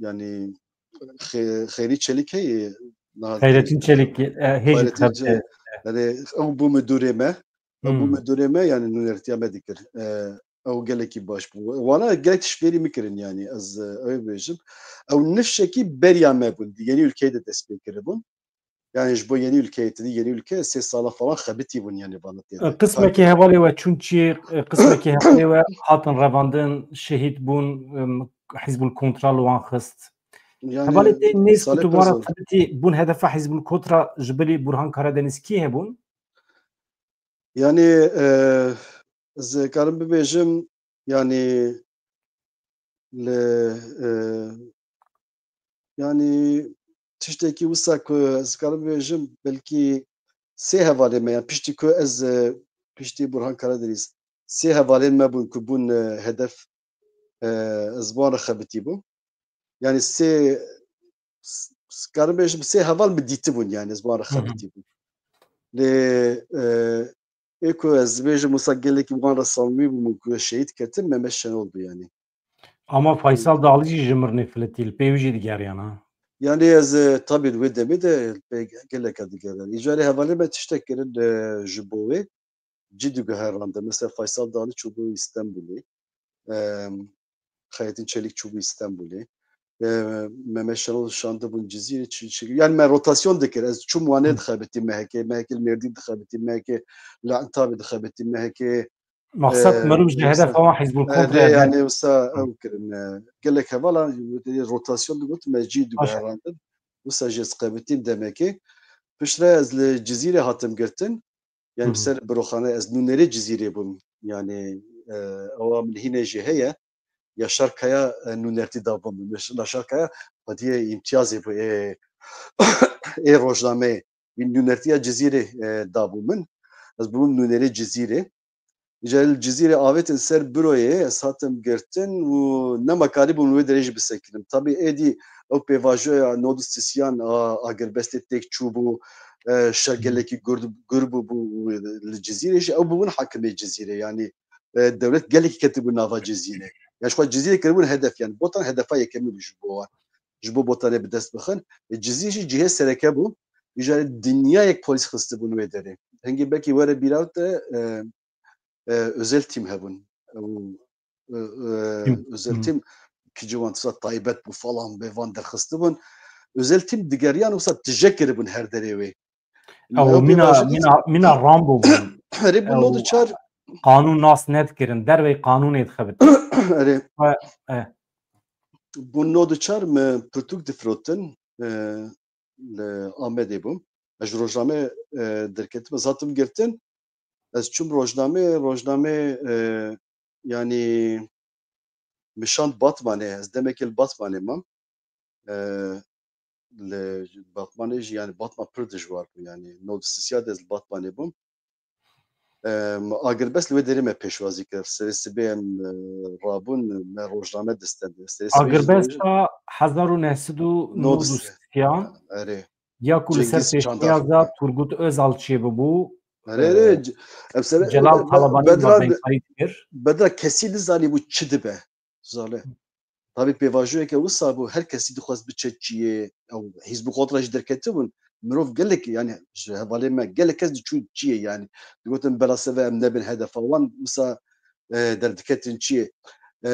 yani Xê-, Xeyrî Çelik heye, niha Xeyrettin Çelik, e, hê jî Xeyrettin xebitê. Çelik. Yani ew bû midûrê me. Ew bû Hmm. midûrê me, yani nûnertiya me dikir. E, ew gelekî baş bû. Wana gelek tişt fêrî min kirin yani. Ez, e, ew ê bêjim. Ew nifşekî beriya me bûn. Di yenî ülkeyê de dest pê kiribûn. Yani ji bo yenî ülkeyê, tu dî yenî ülke, sê sala falan xebitî bûn yani vana tê de. E, qismekî hevalê we çûn çi, e, qismekî hevalê we hatin revandin, şehîd bûn, e, Hizbul Kontra li wan xist. Hevalê te nêz ku tu wan re xebitî bûn hedefa Hizbul Kotra ji bilî Burhan Karadeniz kî hebûn? Yanî, e, ez karim bibêjim, yanî li, e, yanî tiştekî wisa ku ez karim bibêjim, belkî sê hevalên me, yan piştî ku ez, e, piştî Burhan Karadeniz, sê hevalên me bûn ku bûn, e, hedef, e, ez bi wan re xebitî bûm. Yanî sê, s-, s-, karim bêjim sê heval min dîtibûn, yanî ez bi wan re xebitî bûm. Lê, e, ê ku ez bêjim wisa gelekî bi wan re samimî bûm û ku şehîd ketim Mehmet Şenol bû yanî. Ama Faysal Dağlı jî ji mirinê filitî, li pê wî jî digeriyana. Yanî ez, e, tabî di wê demê de pê geleka digeran. Îcarê hevalê me tiştek kirin, e, ji bo wê cî diguherandin. Mesela Faysal Dağlı çûbû Îstenbulê. E, Xeyrettin Çelik çûbû Îstenbulê. E, Mehmet Şenol şandibûn Cizîrê, çi, çi, yanî me rotasyon dikir. Ez çûm Wanê dixebitî mehekê, mehekê li Mêrdîn dixebitî, mehekê li Entabê dixebitî, mehekê Maqsed, e, mirov ji hedefa wan Hizbul Kontra, yanî wisa ew kirin, e, gelek hevala rotasyon digot, me cî diguherandin. Wisa jî ez xebitîm demekê. Piştre ez li Cizîrê hatim girtin. Yanî bi ser biroxane ez nûnerê Cizîrê bûm. Yanî, e, ewa min hîne jî heye. Yaşar Kaya, e, nûnertî dabû min. Yaş-, Yaşar Kaya xwediyê îmtiyazê bû, ê, ê rojnameyê. Wî nûnertiya Cizîrê, e, dabû min. Ez bûm nûnerê Cizîrê. Îca li Cizîrê avêtin ser büroyê, ez hatim girtin û nema karîbûm li wê derê jî bisekinin. Tabî êdî ew pêvajoya nod û sisiyan a Agirbestê têk çûbû, e, şer gelekî gur, gur bûbû û li Cizîrê jî ew bûbûn hakimê Cizîrê. Yanî, e, dewlet gelekî ketibû nava Cizîrê. Ya ji xwe Cizîrê kiribûn hedef, yanî Botan hedefa yekemîn bû ji bo wan. Ji bo Botanê bi dest bixin. E, Cizîr jî cihê sereke bû. Îca dinyayek polîs xistibûn wê derê. Hingî belkî were bîra te, e, e, özel tim hebûn. Ew, e, e, özel tim ki ciwan tisa taybet bû falan bê van derxistibûn. Özel tim digeriyan wisa tije kiribûn her derê wê. Ew mîna, mîna, mîna Rambo bûn. Erê bû nod û çar. Qanûn nas nedikirin. Dervey qanûnê dixebitin. Erê. E, e. Bû nod û çar me pirtûk difirotin. E, li Amedê bûm. Ez ji rojname, e, derketim, ez hatim girtin. Ez çûm rojnamê, rojnamê, e, yanî min şand Batmanê, ez demekê li Batmanê mam. E, li Batmanê jî, yanî Batman pir dijwar bû, yanî nod û sisiya de ez li Batmanê bûm. Em, Agirbest li wê derê me pêşwazî kir. Serê sibê em, e, rabûn, me rojname distend. Serê sibê jî Agirbesta hezar û neh sed û nod û sê. Nod û sê. Erê. Ya ku li ser Cengiz Çandar. Pêşniyaza Turgut Özal çêbibû, Erê, erê, e, c-, em sere-, Celal be-, be-, Talabanî bedra, madeykarî dikir. Bedra kesî nizanîbû çi dibe. Zale. Tabî pêvajoyeke wisa bû, her kesî dixwest biçe çiyê, ew Hizbû Kontra jî derketibûn. Mirov gelek, yanî ji hevalên me, gelek kes diçûn çiyê, yanî. Digotin, bela seve em nebin hedefa wan, wisa, e, derdiketin çiyê. E,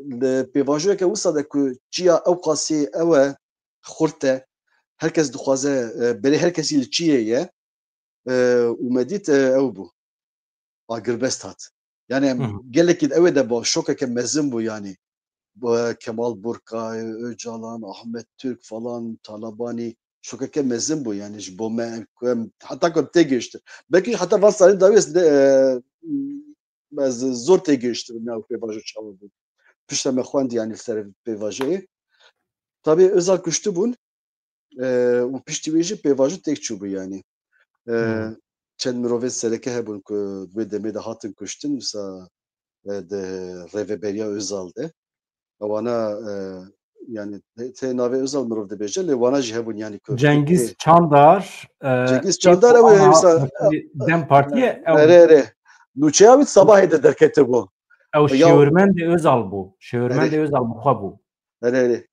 li pêvajoyeke wisa de ku çiya ew qasî ew e, xurt e, her kes dixwaze, e, berê her kesî li çiyê ye, e, û me dît, e, ew bû. Agirbest hat. Yani em Hı hı. gelekî di ew ê de bû, şokeke mezin bû yani. Bu, e, Kemal Burkay, Öcalan, Ahmet Türk falan, Talabani şokeke mezin bû yani ji bo me, ku em, heta ku em têgihiştin. Belkî heta van salên dawî ez ne, e, ez zor têgihiştim ya pêvajo çawa bû. Piştre me xwend yani ser pêvajeyê. Tabii Özal kuştibûn. E, û piştî wê jî pêvajo têk çûbû yanî. E, Hmm. Çend mirovên sereke hebûn ku di wê demê de hatin kuştin, wisa, e, di rêveberiya Özal de. Ewana, e, yani tê, tê navê Özal mirov dibêje, lê wana jî hebûn yani ku Cengiz fikrê Çandar, e, Çengiz Çandar ew ê ana wisa, DEM Partiyê, ew erê, erê. Nûçeya wî sabahê de derketibû. Ew Ya şêwirmendê Özal bû. Şêwirmendê Erê. Özal bi xwe bû. Erê, erê.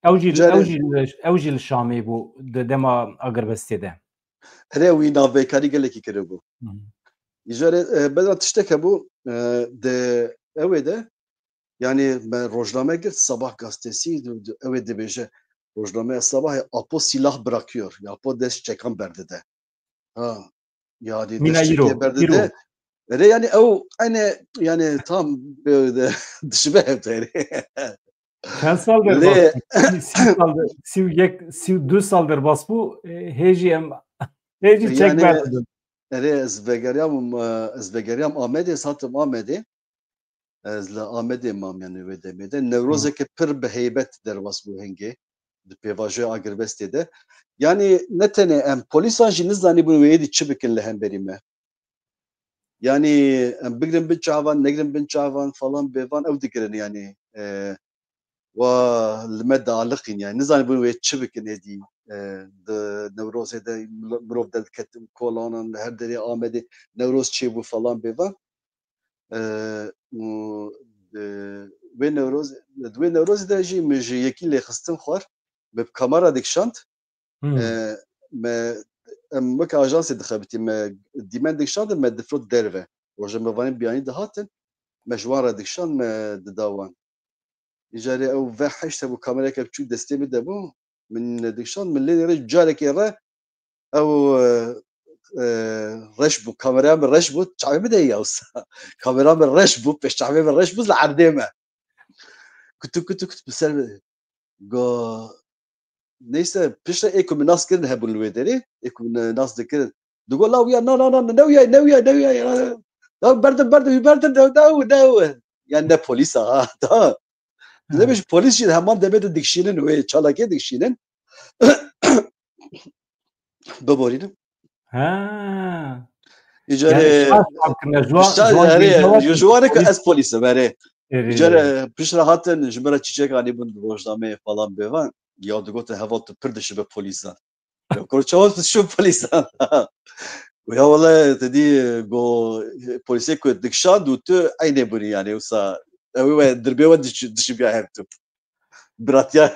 Ew jî, Carê ew jî, ew jî li Şamê bû di dema agirbestê de. Erê, wî navbeykarî gelekî kiribû. Hı hı. Îcarê, e, bedra tiştek hebû, e, di ew ê de, yani me rojname girt, Sabah gazetesi, di, di, ew ê dibêje, rojnameya Sabahê, Apo silah bırakıyor. Ya Apo dest çekan berdide. Ha. Yani Mîna dest îro, çekiye berdide. Îro. Erê yani ew, aynı, yani tam, e, de, dişibe hevdere. Çend sal derbas bû? Sî sal der, sî û yek, sî û du sal derbas bû. E, hê jî em, hê jî çek yani berdin. Erê, ez vegeriyam, e, ez vegeriyam Amedê, ez hatim Amedê. Ez li Amedê mam, yani wê demê de. Newrozeke pir bi heybet derbas bû hingê. Di pêvajoya agirbestê de. Yani ne tenê em, polîsan jî nizanîbûn wê êdî çi bikin li hemberî me. Yani em bigrin bin çavan, negrin bin çavan falan bêvan ew dikirin yani. E, wa li me dialiqîn yani. Nizanîbûn wê çi bikin êdî. E, di Newrozê de mil-, mirov derdiketin kolanan li her derê Amedê Newroz çêbû falan bêvan. E, û, e, wê Newroz, di wê Newrozê de jî min ji yekî lêxistin xwar. Me bi kamera dikişand. Hmm. E, me, em weke ajansê dixebitî, me dîmen dikişandin, me difrot derve. Rojnamevanên biyanî dihatin, me ji wan re dikişand, me dida wan. Îcarê ew ve heşt hebû, kamerayeke biçûk destê min de bû, min dikişand, min lê re carekê re ew, e, e, reş bû, kameraya min reş bû, çavê min de ya wisa. Kamera min reş bû, pêş çavê min reş bû, li erdê me. Kutu, kutu, kutu, bi ser min. Go, neyse, piştre ê ku min nas kirin hebûn li wê derê, ê ku min nas dikirin. Digo, "La wiya, na, na, na, ne wiya, ne wiya, ne wiya, ya. Ya berdin, berdin, wî berdin, ne, ne, ne." Yani ne polîsa, ha, da. Hı. Dibêjin polîs jî heman demê de dikişînin wê çalakê dikişînin. Biborînim. Ha. Îcarê Yani şans tam kirine, ji wan, pişta, ji wan erê, ji wan ji wan ku polîs. Ez polîs im, erê. Erê. Îcarê piştre hatin ji min re çîçek anîbûn, rojnameyê falan bêvan. Ya digotin, "Heval, tu pir dişibe polîsan." Ya kor çawa tu şu polîsan? Ya wele te dî go polîsê ku dikişand û tu eynê bûnî yani, wisa ew ê we dirbê we diş-, dişibiya her tu. Biratiya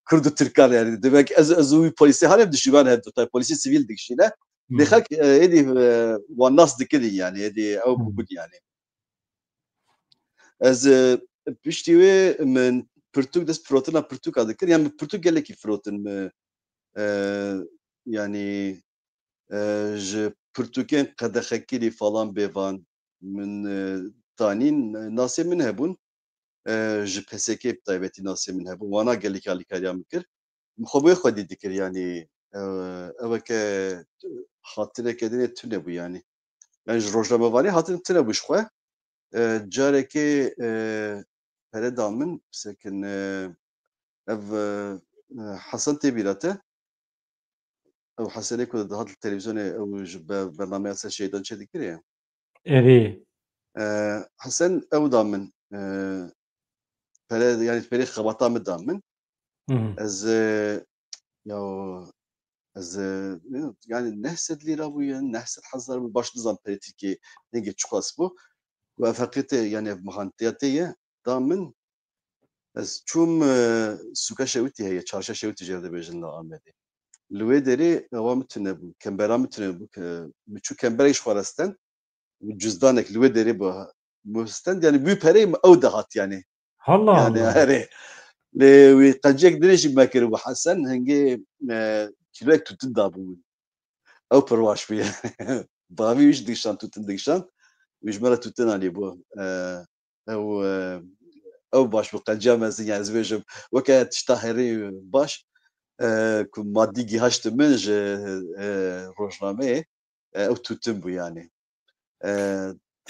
Kurd û Tirkan yani. Demek ez, ez û wî polîsê hane dişiban her du tay polîsê sivîl dikişîne. Lê Hmm. xelk, e, êdî, e, wan nas dikirin yani, êdî ew Hmm. bûbûn yani. Ez, e, piştî wê min pirtûk, dest firotina pirtûka dikir. Yani min pirtûk gelekî firotin min, e, yani, e, ji pirtûkên qedexekirî falan bêvan min, e, tanîn, e, nasê min hebûn. E, ji P S K bi taybetî nasê min hebûn. Wana gelekî alîkariya min kir. Min xwe bi wê xwedî dikir, yanî, e, eweke hatineke dinê tune bû, yanî. Yani ji rojnamevanî hatin tune bû ji xwe. E, carekê, e, pere da min, sekin, e, ev, e, e, Hesen tê bîra te. Ew Hesenê ku dihat li televîzyonê ew ji be-, bernameya ser şehîdan çêdikirê. Erê. E, Hesen ew da min, e, pere, yani perê xebata min da min. Hı hı. Ez, e, ya, ez, e, yani neh sed lîra bûye, neh sed hezar bû, baş nizam perê Tirkiyê hingê çiqas bû. Ku ev heqîqetê, yani ev mihantiya tê ye, da min, ez çûm, e, sûka Şewitî heye, çarşa Şewitî jê re dibêjin li Amedê. Li wê derê ewa min tune bû, kembera min tune bû, ke min çû kemberek ji xwe re stend, cizdanek li wê derê bû, min stend, yani bû pereyê min ew dihat yani. Halla Yani halla. Erê. Lê wî qenciyek dinê jî me kiribû Hesen, hingê, e, kîloyek tûtin dabû min. Ew pir baş bûye. Bavî wî jî dikişand, tûtin dikişand. Wî ji me re tûtin anîbû. E, ew, e, ew baş bû, qenciya mezin, yani ez bêjim, weke tişta herî baş, e, ku madî gihaşti min ji, e, rojnameyê, e, ew tûtin bû yani. E,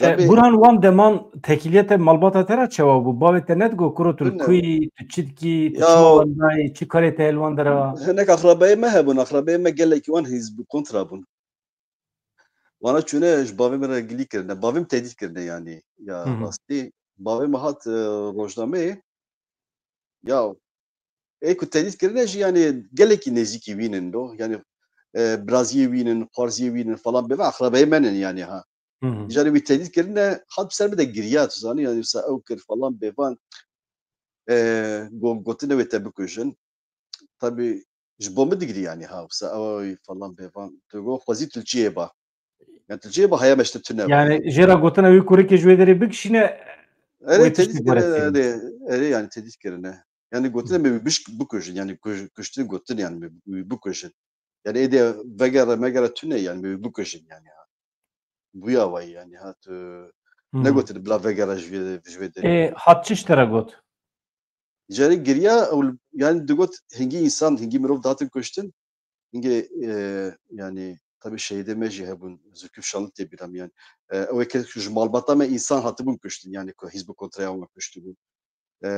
E, tabî Burhan, wan deman tekîliyete malbata te re çawa bû? Bavê te nedigo kuro tu li ku yî, tu çi dikî, tu çima wendayî, çi karê te hel wan dera? Hinek axrabayê me hebûn, axrabayê me gelekî wan hîz bû, kontra bûn. Wana çûne ji bavê min re gilî kirine. Bavê min tehdît kirine yani. Ya Hı hı. Rastî. Bavê min hat, e, rojnameyê. Ya, ê ku tehdît kirine jî yani gelekî nêzîkî wî nin do. Yani, e, biraziyê wî nin, xwarziyê wî nin falan bêvan axrabayê me nin yani ha. Hı hı. Jî wî tehdît kirine, hat bi ser min de giriya, tu zanî, yani wisa ew kir falan bêvan. E, go-, gotine wê te bikujin. Tabî ji bo min digirî yani ha, wisa ew falan bêvan. Tu go xwezî tu li çiyê ba. Yani tu li çiyê ba, haya me ji te tune ba. Yani jê re gotina wî kurikê ji wê derê bikişîne, Erê wê tiştê tehdît kirine, guherî. Erê, erê yani tehdît kirine. Yani gotine me wî biş-, bikujin, yani kuj-, kuştin gotin yani me wî bikujin. Yani êdî vegere megere tune yani me wî bikujin yani ha. Bûya wayî yani ha, tu Hı hı. negotin bila vegere ji vê, ji vê derê. Ê, hat çi ji te re got? Carê giriya, ew, yani digot hingî însan, hingî mirov dihatin kuştin. Hingê, e, yani tabi şehîdê me jî hebûn, Zülküf Şanlı tê bîra min yani. E, ew ê ke ji malbata me însan hatibûn kuştin yani ku hizb û kontraya wan kuştibûn. E,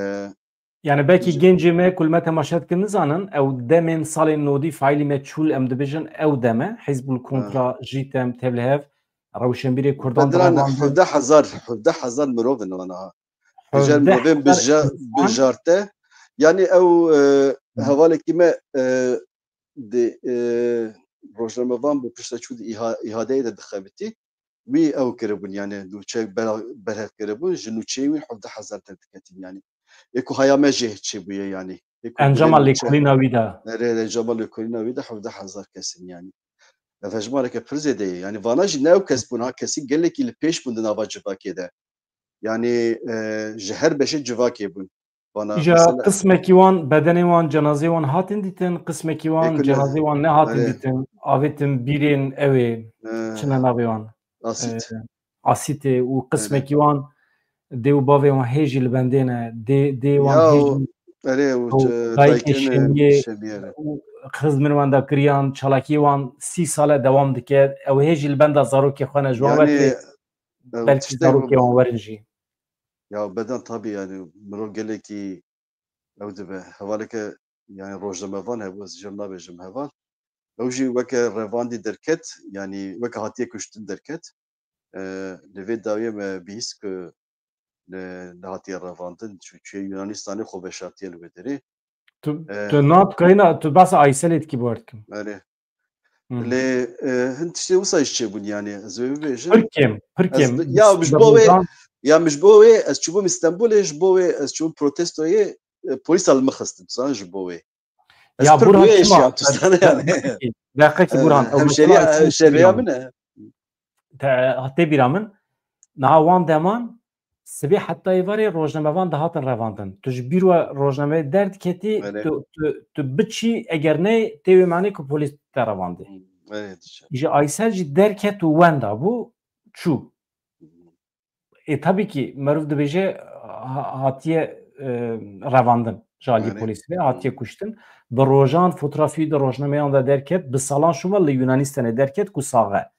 Yani belkî gencê me ku li me temaşe dikin nizanin, ew demên salên nodî faîlî meçhûl em dibêjin ew deme, hizb û kontra, jîtem, tevlihev, rewşenbîrê Kurdan Bediran hevdeh hezar, hevdeh hezar mirov in wana ha. Ejar mirovên bijarte. Yani ew, e, hevalekî me, e, di, e, rojnamevan bû, pişta çû di îha-, îhadeyê de dixebitî. Wî ew kiribûn yani, nûçe ber-, berhev kiribûn, ji nûçeyê wî hevdeh hezar derdiketin yani. Ê ku haya me jê çêbûye yani. Ê ku Encama lêkolîna wî de. Erê, encama lêkolîna wî de hevdeh hezar kes in yani. Ev hejmareke pir zêde ye. Yani vana jî ne ew kes bûn ha, kesî gelekî li pêş bûn di nava civakê de. Yani, e, ji her beşê civakê bûn. Vana Îja qismekî wan, bedenê wan, cenazê wan hatin dîtin, qismekî wan, cenazê wan nehatin dîtin, avêtin bîrên ew ê çine navê wan. Asît. Asîtê û qismekî wan dê û bavê wan hê jî li bendê ne. Dê, dê wan hê jî erê, û dayikê Şemiyê û xizmin wan da kiriyan, çalakî wan sî sale dewam dike. Ew hê jî li benda zarokê xwe ne, ji wan ve belkî zarokê wan werin jî. Ya beden tabi yani mirov gelekî ew dibe. Hevaleke yani rojnamevan hebû, ez jê nabêjim heval. Ew jî weke revandî derket, yani weke hatiye kuştin derket. E, li vê dawiyê me bihîst ku ne, nehatiye revandin, çû-, çûye Yunanistanê xwe veşartiye li wê derê. Tu, e, tu nat kayna, tu behsa Ayselê dikî, bawer dikim. Erê. Lê, e, hin tiştê wisa jî çêbûn yani, ez wê bibêjim. Pir kêm, pir kêm. Ya ji bo wê, ya ji bo wê ez çûbûm Stenbolê, ji bo wê ez çûbûm protestoyê, e, polîsa li min xistin, tu zanî ji bo wê. Ez pir bi wê eşiyam, tu zanî yani. Deqekî Burhan, hemşeriya, hemşeriya min e. Tê bîra min. Niha wan deman sibê heta êvarê rojnamevan dihatin revandin. Tu ji bîr we rojnameyê derdiketî, tu, tu, tu biçî, eger ne tê wê manê ku polîs te revandê. Ji Aysel jî derket û wenda bû, çû. Ê, tabii ki meriv dibêje ha-, hatiye, e, revandin ji aliyê polîsê, hatiye kuştin. Bi rojan fotografî di rojnameyan de derket, bi salan şûme li Yunanistanê derket ku sax e.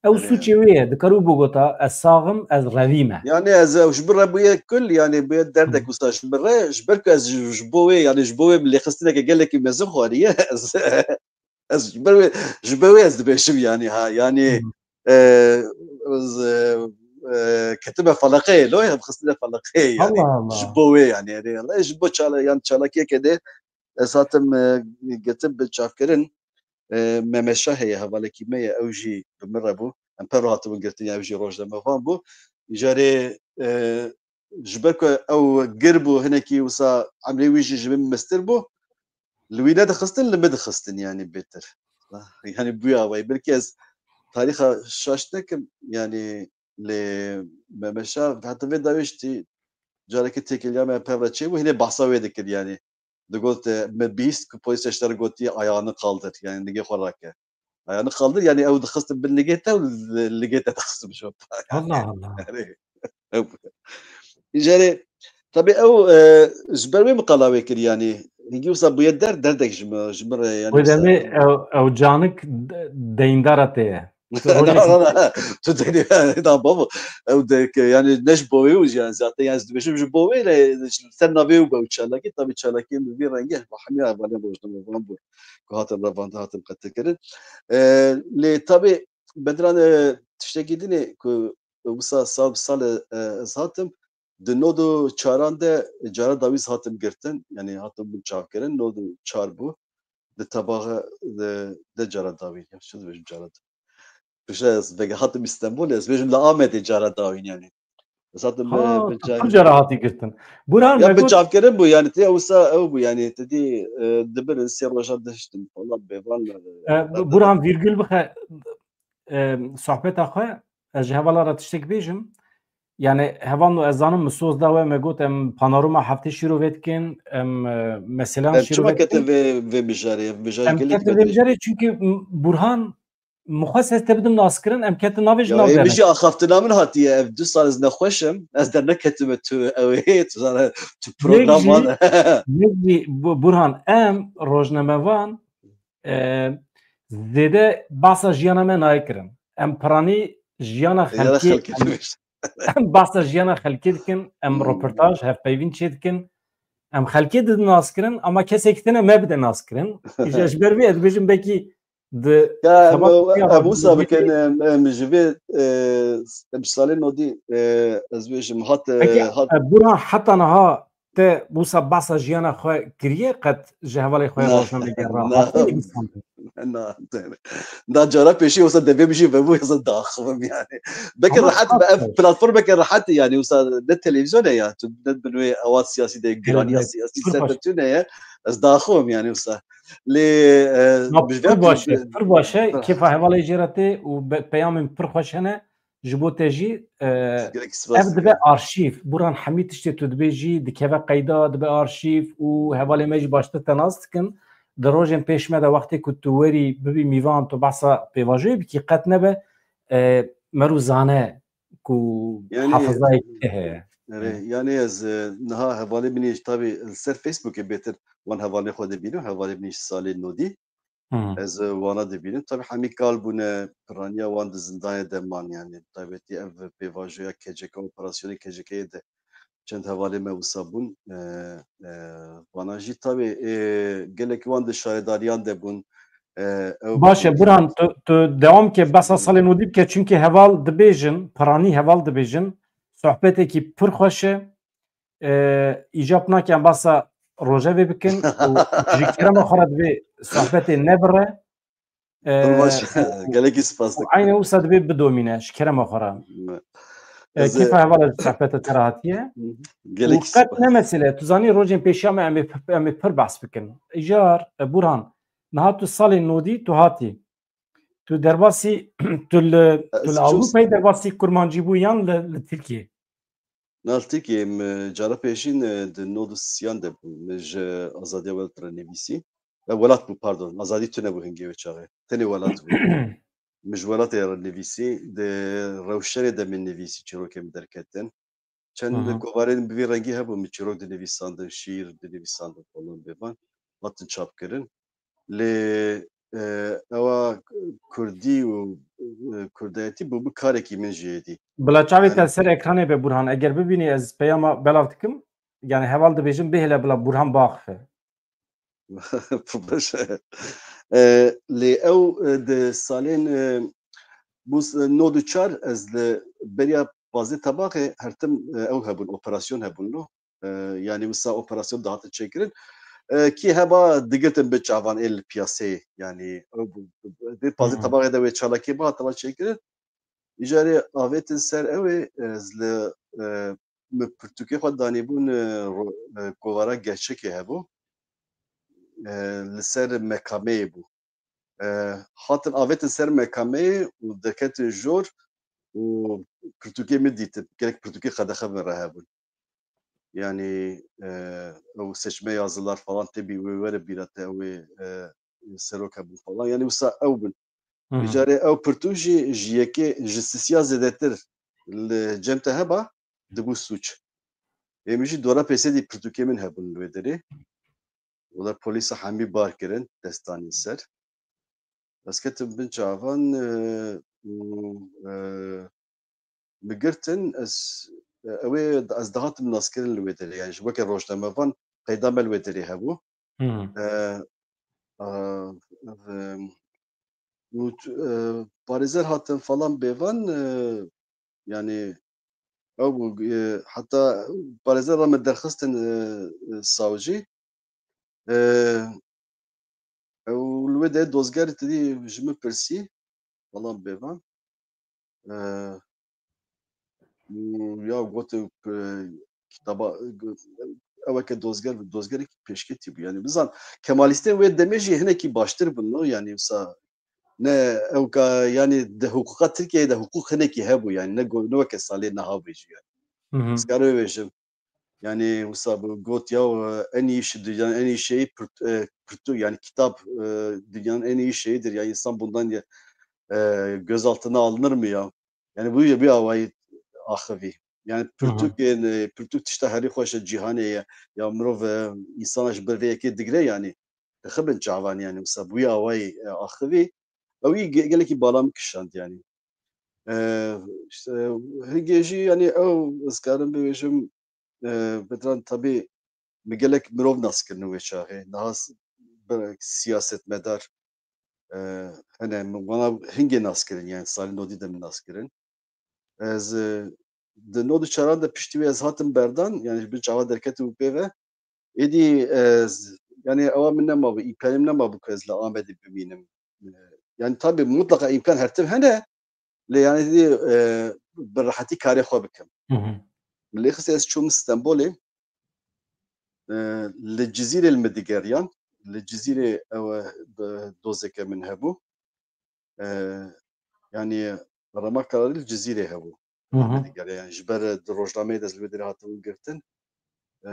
Ew sûcê wê ye, dikar û bigota, ez sax im, ez revî me. Yani ez ew ji bin re bûye kul, yani bûye derdek wisa ji bin re, ji ber ku ez ji, ji bo wê, yani ji bo wê min lêxistineke gelekî mezin xwariye, ez, ez ji ber wê, ji ber wê ez dibêjim yani ha, yani, e, ez, e, e, ketime feleqeyê, lo, em xistine feleqeyê yani. Allah Allah. Ji bo wê yani, yani, ji bo çala-, yani çalakiyeke de ez hatim, e, girtin bi çavkirin. E, Mehmet Şah heye, hevalekî me ye, ew jî bi min re bû. Em pevre hatibûn girtin, ew jî rojnamevan bû. Îcarê, e, ji ber ku ew gir bû, hinekî wisa emrê wî jî ji min mestir bû. Li wî nedixistin, li min dixistin, yani bêtir. Yani bûya wê. Belkî ez tarîxa şaş nekim, yani lê Mehmet Şah heta vê dawî jî carekê têkiliya me pevre çêbû, hinê bahsa wê dikir, yani. Digot, e, me bihîst ku polîs ji te re gotiye, "Ayağını kaldır." Yani nigê xwe rake. Ayağını kaldır, yani ew dixistin bin nigê te û li-, nigê te dixistin şo. Allah Allah. Yani, ew, îcarê, tabii ew, e, ji ber wê min qala wê kir, yani. Hingî wisa bûye der, derdek ji min, ji min re, yani. Wê demê ew, ew canik de-, deyndara te ye. Tu tenê, da babo. Ew de ke, yani ne ji bo wê û yani zaten yani dibêjim ji bo wê ne, ser navê û be û çalakî, tabii çalakî bi vî rengî, hemiya hevalên rojnamevan bû ku hatin revandin, hatin qetilkirin. E, lê tabii Bedran, e, tiştekî din e ku wisa sal bi sal, e, ez hatim, di nod û çaran de cara dawî hatim girtin, yani hatim bin çavkirin, nod û çar bû. Di tebaxe de, de cara dawî, ya çi dibêjim cara dawî. Piştre ez vege hatim Îstanbulê, ez bêjim li Amedê cara dawî yani. Ez hatim, ha, e, bi cara, pir cara hatî girtin. Burhan, ya me bi got çavkirin bû yani, tê wisa ew bû yani, te dî, e, dibirin sê roja diştin falan bêvan, e, e, Burhan, vîrgul bixe, e, sohbeta xwe, ez ji hevala re tiştek bêjim. Yani hevalno ez zanim min soz da we, me got em panorama heftê şîrovê dikin, em, e, meselan şîrovê dikin. Em çima ketin vê, vê mijarê, ev mijarê gelek ketin vê mijarê, çünkü m-, Burhan Mixwest ez te bidim naskirin, em ketin navê ji Ya nav ê min dere. Jî axaftina min hatiye, ev du sal ez nexweş im, ez derneketime tu ew ê, tu zane, tu program Jî, wan. Yek jî Bu-, Burhan, em rojnamevan, e, zêde bahsa jiyana me nayê kirin. Em piranî jiyana Jiyana xelkê, xelkê em, em bahsa jiyana xelkê dikin, em Hmm. roportaj, hevpeyvîn çê dikin. Em xelkê didin naskirin, ama kesekî tine me bide naskirin. Îja ji ber vê ez dibêjim belkî di Ya, xebat em, ya em, da Musa bi- bikin, em, em, ji vê, e, em, ji salê nodî, e, ez bêjim, hat, e, Peki, hat. e, Burhan, heta niha te wisa bahsa jiyana xwe kiriye, qet ji hevalê xwe Na, rojnameger re na, hatiye nivîsandin? na, na. Da cara pêşî wisa devê bijî vebû, wisa daxivim yani. Belkî Ama rehet be, ev qet platform belkî rehet e yani, wisa ne televîzyon e ya, tu ne bi wê ewa siyasî de, giraniya Evet, siyasî pir ser baş. te tune ye, ez daxivim yani wisa. Lê, e, Ma bi pir vê baş e, pî- pir baş e. Kêfa hevalê jê re tê û be-, peyamên pir xweş hene ji bo te jî. E, Gelek spas ev dibe dikim. Arşîv. Buran hemî tiştê tu dibê jî dikeve qeyda, dibe arşîv û hevalê me jî baştir te nas dikin. Di rojên pêş me de wextê ku tu werî bibî mîvan, tu behsa pêvajoyê bikî, qet nebe, e, me rû zane ku Yani, hafizayek te heye. Erê, yani ez, e, niha hevalê min î tabî li ser Facebookê bêtir wan hevalê xwe dibînim, hevalê min î ji salê nodî. Hı. Ez, e, wana dibînim. Tabî hemî kal bûne, piraniya wan di zindanê de man yani. Taybetî ev pêvajoya K C K, operasyonê K C K'yê de çend hevalê me wisa bûn. E, e, wana jî tabî, e, gelek wan di şaredariyan de bûn. E, ew Baş e, bûn. Burhan, tu, tu dewam ke behsa salên nodî bike, çimkî heval dibêjin, piranî heval dibêjin, sohbetekî pir xweş e. E, îcab nake em behsa rojevê bikin û ji kerema xwe re divê sohbetê nebire. E, Pir baş, gelekî spas û dikim. Eyne wisa divê bidomîne ji kerema xwe re. E, Ez, kêfa hevala ji sohbeta te re hatiye. Û Gelekî qet spas. ne mesele, tu zanî rojên pêşiya me em ê, em ê pir behs bikin. Îcar, e, Burhan, niha tu salên nodî tu hatî. Tu derbasî, tu li, tu Ez li çûm Ewropayê derbasî kurmancî bû yan li, li Tirkiyê? Naltikê min cara pêşîn, e, di nod û siyan de bû. Min ji Azadiya Welat re nivîsî. E, welat bû, pardon. Azadî tune bû hingê wê çaxê. Tenê welat bû. Min ji welatê re nivîsî. Di rewşenê de min nivîsî, çîrokê min derketin. Çend Hı hı. kovarên bi vî rengî hebû, min çîrok dinivîsandin, şîîr dinivîsandin falan bêvan. Hatin çapkirin. Lê, e, ewa kurdî û, e, kurdayetî bû, bû karekî min jî êdî. Bila çavê te Yani ser ekranê be Burhan, eger bibînî ez peyama belav dikim. Yani heval dibêjim bihêle bila Burhan biaxife. Baş e. E, lê ew, e, di salên, e, bû s-, nod û çar ez li beriya pazdeh Tebaxê her tim, e, ew hebûn, operasyon hebûn no. E, yani wisa operasyon dihatin çêkirin. E, kî heba digirtin bi çavan ê li piyaseyê. Yani ew bû, bi pazdeh Hı. Tebaxê de wê çalakiyê bihat heba çêkirin. Îcarê avêtin ser ew ê, ez li, e, min pirtûkê xwe danîbûn, e, ro-, e, kovara Gerçekê hebû. E, li ser mekameyê bû. E, hatin avêtin ser mekameyê û derketin jor û pirtûkê min dîtin. Gelek pirtûkê qedexe min re hebûn. Yani, e, ew seçme yazılar falan tê bî wê were bîra te, ew ê, e, serok hebûn falan. Yani wisa ew bin. Hı hı. Îcarê ew pirtûk jî ji yekê, ji sisiya zêdetir li cem te heba, dibû sûc. Ê min jî dora pêsê dî pirtûkê min hebûn li wê derê. Wela polîsa hemî bar kirin, dest danîn ser. Ez ketim bin çavan, e, û, e, min girtin, ez, ew ê, ez dihatim naskirin li wê derê. Yani ji weke rojnamevan qeyda me li wê derê hebû. Hı. E, e, e, û, e, parêzer hatin falan bêvan, e, yani ew bû, e, heta parêzer re me derxistin, e, e, savcî. E, ew li wê de dozger tedî ji min pirsî, falan bêvan. E, û ya got, e, kitaba, e, ew eke dozger, dozgerekî pêşketî bû. Yani bizan, Kemalîstên wê demê jî hinekî baştir bûn, no? Yani wisa ne ew ka, yani di hiqûqa Tirkiyeyê de hiqûq hinekî hebû, yani ne go-, ne weke salê niha bê jî yani. Hı hı. Ez karim bêjim. Yani wisa bi got ya, e, en iyi şey, dünyanın en iyi şeyi pırt-, e, pırtı, yani kitap, e, dünyanın en iyi şeyidir. Yani insan bundan ya, e, gözaltına alınır mı ya? Yani bu, bu awayî axivî. Yani pirtûkên, e, pirtûk tişta herî xweş e cîhanê ye. Ya mirov, e, însana ji ber vê yekê digre yani. Dixibin çavan yani. Mesela bu awayî, e, axivî. Ew yî ge-, gelekî bala min kişand yani. E, işte, hingê jî yani ew ez karim bibêjim, e, Bedran tabi min gelek mirov nas kirin wê çaxê. Niha s-, bi-, siyasetmedar, e, hene min wana hingê nas kirin, yani salî nodî de min nas kirin. Ez, e, di nod û çaran de piştî wê ez hatim berdan, yani ji bin çavan derketim û pê ve. Êdî, e, z-, yani ewa min nema bû, îmkanê min nema bû ku ez li Amedê bimînim. E, yani tabi mutlaka îmkan her tim hene, lê yani dî, e, bi rehetî karê xwe bikim. Hı hı. Min lê xist ez çûm Stenbolê, e, li Cizîrê li min digeriyan. Li Cizîrê ew, e, dozeke min hebû. E, yani rema kararî li Cizîrê hebû. Hı hı. Digere, yani ji ber di rojnameyê de ez li wê derê hatim girtin. E,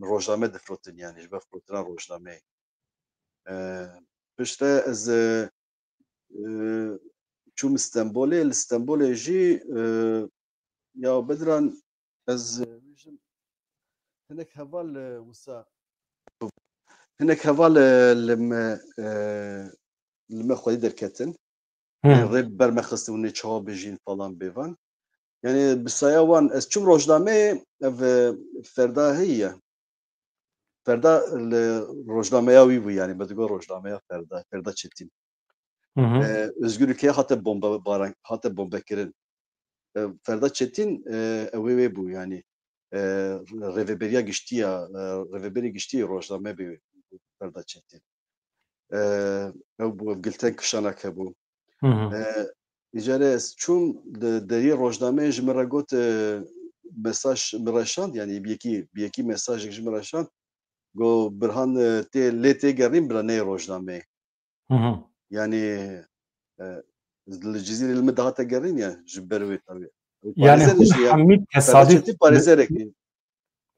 rojname difirotin yani ji ber firotina rojnameyê. E, piştre ez, e, e, çûm Stenbolê, li Stenbolê jî, e, ya Bedran ez, e, bêjim, hinek heval, e, wisa, hinek heval, e, li me, e, li me xwedî derketin. Hı. Rê ber me xistin û nê çawa bijîn falan bêvan. Yani bi saya wan ez çûm rojnameyê, ev, e, ferda heye. Ferda li rojnameya wî bû yani, me digot rojnameya Ferda, Ferda Çetîn. Hı hı. E, Özgür Ülke'ye hate bombe baran, hate bombe kirin. E, Ferda Çetîn, e, ew ê wê bû yani. E, rêveberiya giştî ya, e, rêveberê giştî rojname bû Ferda Çetîn. E, ew bû, ev Gülten Kışanak hebû. Hı hı. E, îcarê ez çûm di deriyê rojnameyê ji min re got, e, mesaj min re şand, yani bi yekî, bi yekî mesajek ji min re şand. Got, Burhan, e, tê, lê tê gerîn bila neyê rojnameyê. Hı hı. Yani, e, li Cizîrê li min dihate gerîn ya, ji ber wê tabii. Yani parêzer hûn jî ya, hemî Ferda tesadüf, Çetîn parêzerek e.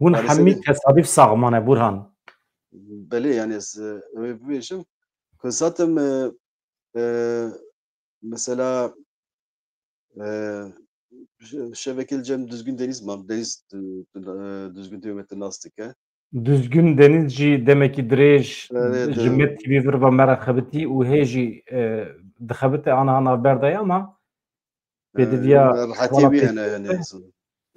Hûn hemî tesadüf saxmane, Burhan. Belê, yani ez, e, ew ê bibêjim. Ku zaten, e, e, mesela, e, şe-, şevekê li cem Düzgün Deniz mam. Deniz, e, e, Düzgün Deniz nas dike. Düzgün Deniz jî demekî dirêj ji Med T V vir ve me re xebitî û hê jî, e, dixebite ana navber de ye ama pêdiviya rehetî wî hene, hene.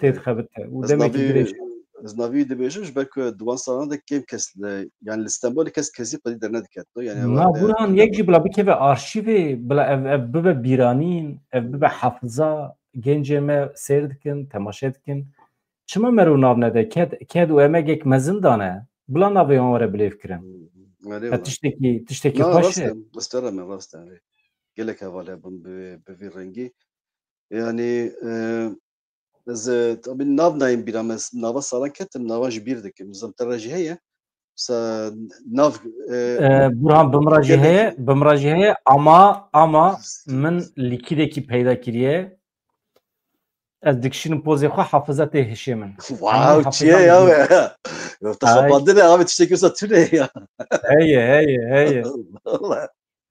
Tê dixebite û demekî dirêj. Ez navî dibêjim ji ber ku di wan salan de kêm kes li, yani li Stenbolê kes kesî xwedî dernediket. Yani na Burhan, yek jî bila bikeve arşîvê, bila ev, ev bibe bîranîn, ev bibe hefiza, gencê me seyr dikin, temaşe dikin. Çima mero nav nede? Ked, ked û emegek mezin dane. Bila navê wan were bilêv kirin. Tiştekî, tiştekî xweş e. Rast e, rast e. Gelek heval hebin bi, bi vî rengî. Yani, e, ez, e, tabii nav nayên bîra me, nava salan ketim, nava ji bîr dikim. Nizam te re jî heye. Sa nav, e, Burhan, bi min re jî heye, bi min re jî heye, ama, ama min lîkîdekî peyda kiriye. Ez dikişînim pozê xwe, hafize tê hişê min. Wow, çi ye ya we? Te xapandine abi, tiştekî wisa tune ya. Heye, heye, heye.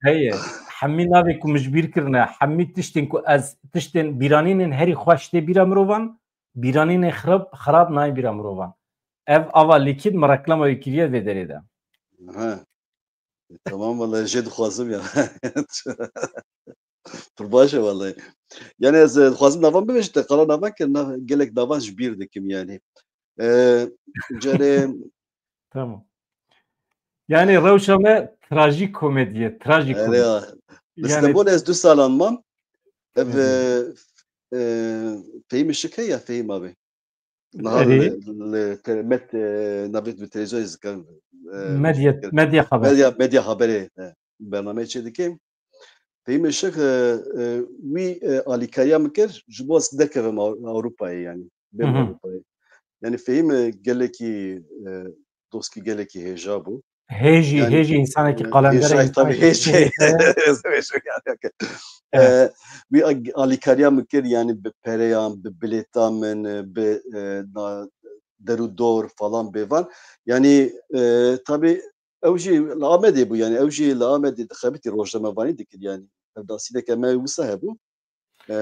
Heye. Hemî navê ku min ji bîr kirine, hemî tiştên ku ez, tiştên bîranînên herî xweş tê bîra mirovan, bîranînên xirab, xirab nayên bîra mirovan. Ev ava lîkîd min reklama wî kiriye vê derê de. Ha. E, tamam, vallahi jê dixwazim ya. Pir baş e vallahi. Yani ez, e, dixwazim navan bibêjim, te qala navan kir, nav-, gelek navan ji bîr dikim yani. E, carê Tamam. Yani rewşa me trajikomedî ye, trajikomedî. Erê ya. Li Stenbolê ez du salan mam. Ev, e, e, Fehîm Işık heye ya, Fehîm abi. Niha li, li te-, met, e, navê bi televîzyonê zikan, e, Medya, Medya Haber. Medya, Medya Haberê, e, bernameyê çê dikim. Fehîm Işık, e, e, wî, e, alîkariya min kir, ji bo ez derkevim Aw-, Ewropayê yani. Bêm Ewropayê. Yani Fehîm, e, gelekî, e, doskî gelekî hêja bû. Hêjî, yani, hêjî, insanekî, e, qalender e, hêjayê, tabii, hêjayê. Hêjayê. E, wî ag-, alîkariya min kir, yani bi pereyan, bi bilêta min, e, bi, e, na-, derûdor falan bêvan. Yani, e, tabii ew jî li Amedê bû, yani ew jî li Amedê dixebitî, rojnamevanî dikir yani. hevdasîneke me wisa hebû. E,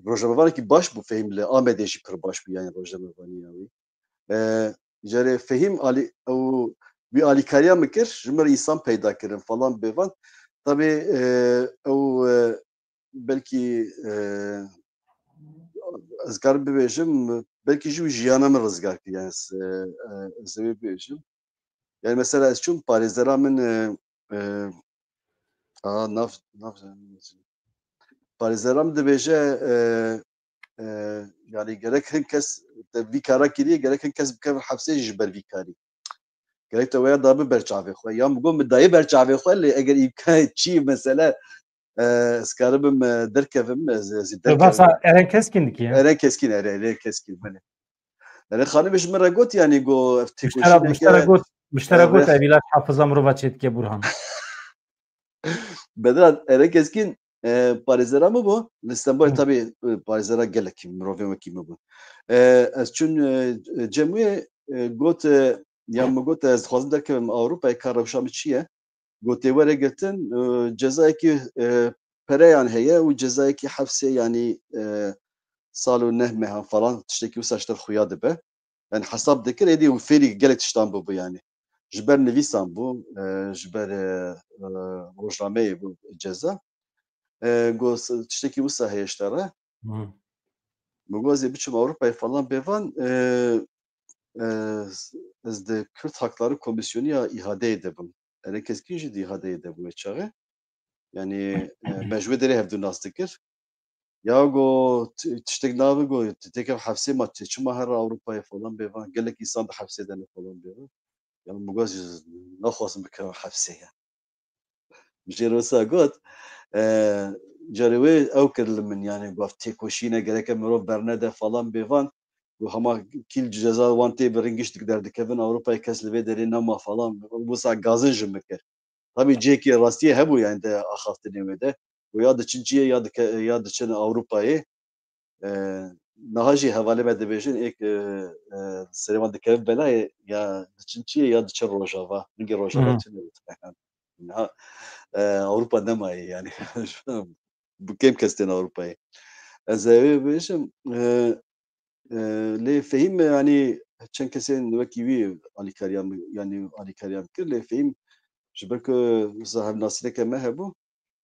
rojnamevanekî baş bû, Fehîm li Amedê jî pir baş bû, yani rojnamevaniya wî. E, Carê Fehîm alî, ew wî alîkariya min kir, ji min re însan peyda kirin falan bêvan. Tabî, e, ew, e, belkî, e, ez karim bibêjim, belkî jî wî jiyana min rizgar kir, yani ez, e, e, ez ê wê bibêjim. Yani mesela ez çûm parêzera min, e, e, a, nav, nav, parêzera min dibêje, e, e, yani gerek hin kes te vî kara kiriye, gerek hin kes bikevin hepsê jî ji ber vî karî. Gerek te waya dabe ber çavê xwe. Ya min got min dayê ber çavê xwe, lê eger îmkan çi mesela, e, ez karibim, e, derkevim, ez, ez ê derkevim. Basa Eren Keskin dikî, he? Eren Keskin, Eren, Eren Keskin, belê. Eren Xanimê ji min re got, yani got, ev Miştera, têkoşîneke, miştera got, miştera e, got, ve- ev îlaç hafiza mirova çêdike, Burhan. Bedran, Eren Keskin, e, parêzera min bû. Li Stenbolê Hı. tabî, e, parêzera gelekî mirovên wekî min bû. E, ez çûn, e, cem wê, e, got, e, ya min got, ez dixwazim derkevim Ewropayê, ka rewşa min çi ye? Gotê were girtin, e, cezayekî, e, pereyan heye û cezayekî hepsê, yanî, e, sal û neh mehan falan, tiştekî wisa ji te xuya dibe. Yani hesab dikir, êdî û fêrî gelek tiştan bûbû yani. Ji ber nivîsan bû, e, ji ber, e, e, rojnameyê bû ceza. E, got, tiştekî wisa heye ji te re. Hı. Min got, ez ê biçim Ewropayê falan bêvan, e, e, ez di Kürt Hakları Komisyonu ya İHA'deyê de bûm. Eren Keskin jî di İHA'deyê de bû wê çaxê. Yani, e, me ji wê derê hevdu nas dikir. Ya got, t-, tiştek nabe got, tu têkev hepsê ma çi, çima here Ewropayê falan bêvan, gelek însan di hepsê de ne falan bêvan. Ya min got, naxwazim bikevim hepsê ya. Jê re wisa got, e, carê wê ew kir li min, yani, got, têkoşîne, gereke mirov bernede falan bêvan. Got, hema kîl ceza wan tê birin, giş derdikevin Ewropayê, kes li vê derê nema falan. Wisa gazin ji min kir. Tabî cihekî rastiyê hebû, yani, di axaftinê wê de. Got, ya diçin çiyê, ya dike-, ya diçin Ewropayê. E, niha jî hevalê me dibêjin, êk, e, e, serê wan dikevin belayê, ya diçin çiyê ya diçin Rojava. Hingê Rojava Hı hı. çi ne? Niha, e, Ewropa nemayê yani. Bu kêm kes tên Ewropayê. Ez ê wê bêjim, e, e, lê Fehîm, yani çend kesên wekî wî alîkariya min, yani alîkariya min kir, lê Fehîm ji ber ku wisa hevnasîneke me hebû,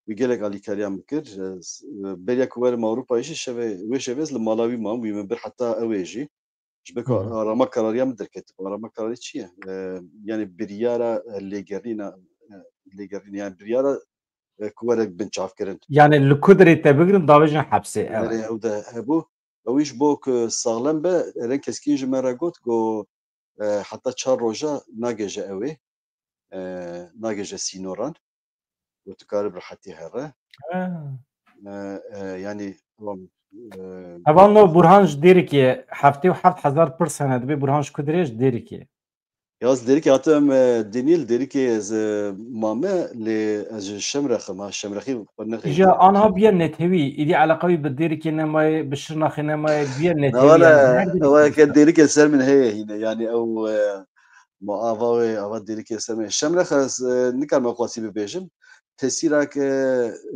wî gelek alîkariya min kir. Ez, e, beriya ku werim Ewropayê jî şevê, wê şevê ez li mala wî mam, wî min bir heta ew ê jî. Ji ber ku Hı hı. arama karariya min derketibû. Arama kararî çi ye? E, yani biryara, e, lêgerîna, e, lêgerîna, yani biryara, e, ku were binçavkirin. Yani li ku derê te bigirin, davêjin hepsê, evet. Derê ew de hebû. Ew jî bo ku saxlem be, Eren Keskîn ji me re got, got, e, heta çar roja nagêje ew ê, e, nagêje sînoran. Got, tu karî bi rehetî here. Ha. E, e, yani, tamam, e, Hevalno Burhan ji Dêrikê, heftê û heft hezar pir sene dibe, Burhan ji ku derê? Ji Dêrikê. Ya ez Dêrikê hatim, e, dinî li Dêrikê ez, e, mame, lê ez ji Şemrex im, ha, Şemrexî xwe nexê. Îja anha biye netewî, îdî eleqa wî bi Dêrikê nemaye, bi Şirnaxê nemaye, biye netewî. Wala, yani, her Dêrikê ewa ke Dêrikê ser min heye hîne, yani ew, e, ma ava wê, ava Dêrikê ser min. Şemrex ez, e, nikarim ew qasî bibêjim. Tesîra ke,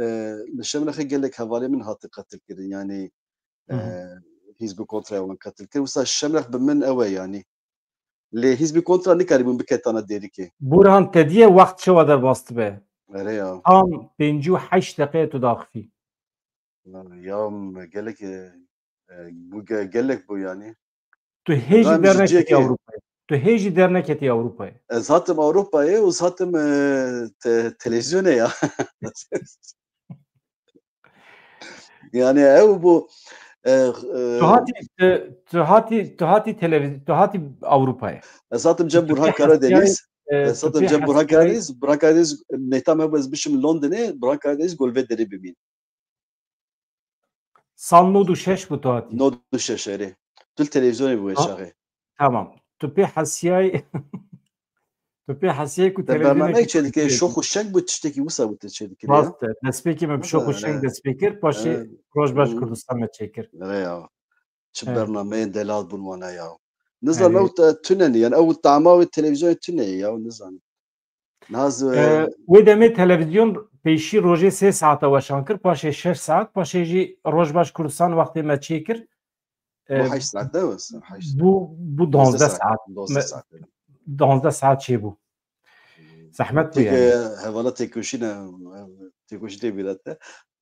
e, li Şemrexê gelek hevalê min hatin qetil kirin, yani, Hı hı. e, hîzb û kontraya wan qetil kir. Wisa Şemrex bi min ew e, yani. Lê hîzbî kontra nikarîbûn biketana Dêrikê. Burhan, te diye wext çawa derbas dibe? Erê ya. Tam pêncî û heşt deqeyê tu daxifî. Ya, gelek, e, e, bu ge-, gelek bû yani. Tu hêjî Lan, ji derneketî cihekê Ewropayê. Tu hêjî derneketî Ewropayê. Ez hatim Ewropayê û ez hatim, e, te-, televizyonê ya. Yani ew bû, e, e, Tu hatî, tu, tu hatî, tu hatî televiz-, tu hatî Ewropayê. Ez hatim cem Burhan Karadeniz. E, Ez hatim cem Burhan Karadeniz. Burhan Karadeniz, neyta me ez bişim Londonê, Burhan Karadeniz gol vê derê bimîn. Sal nod û şeş bû tu hatî. Nod û şeş, erê. Tu li televizyonê bû wê çaxê. Tamam. Tu pê hesiyay, tu pê hesiyay ku te bernameyek çêdikir, şox û şeng bû, tiştekî wisa bû te çêdikir ya. Rast e. Destpêkê me bi şox û şeng dest pê kir, paşê Roj Baş Kurdistan me çêkir. Erê ya. Çi bernameyên delal bûn wana ya. Nizanim ew te tune ne, yani ew tama wê televizyonê tune ye ya, nizanim. Naz, e, wê demê televizyon pêşî rojê sê saeta weşan kir, paşê şeş saet, paşê jî Rojbaş Kurdistan wextê me çêkir. Bû E, heşt saet de wes, heşt. Bû, bû Dozdeh donzdeh saet, saet. Dozdeh Me- saet. Donzdeh saet çêbû. Zehmet bû Tek, yani. e, hevala têkoşîn e, têkoşîn tê bîra te.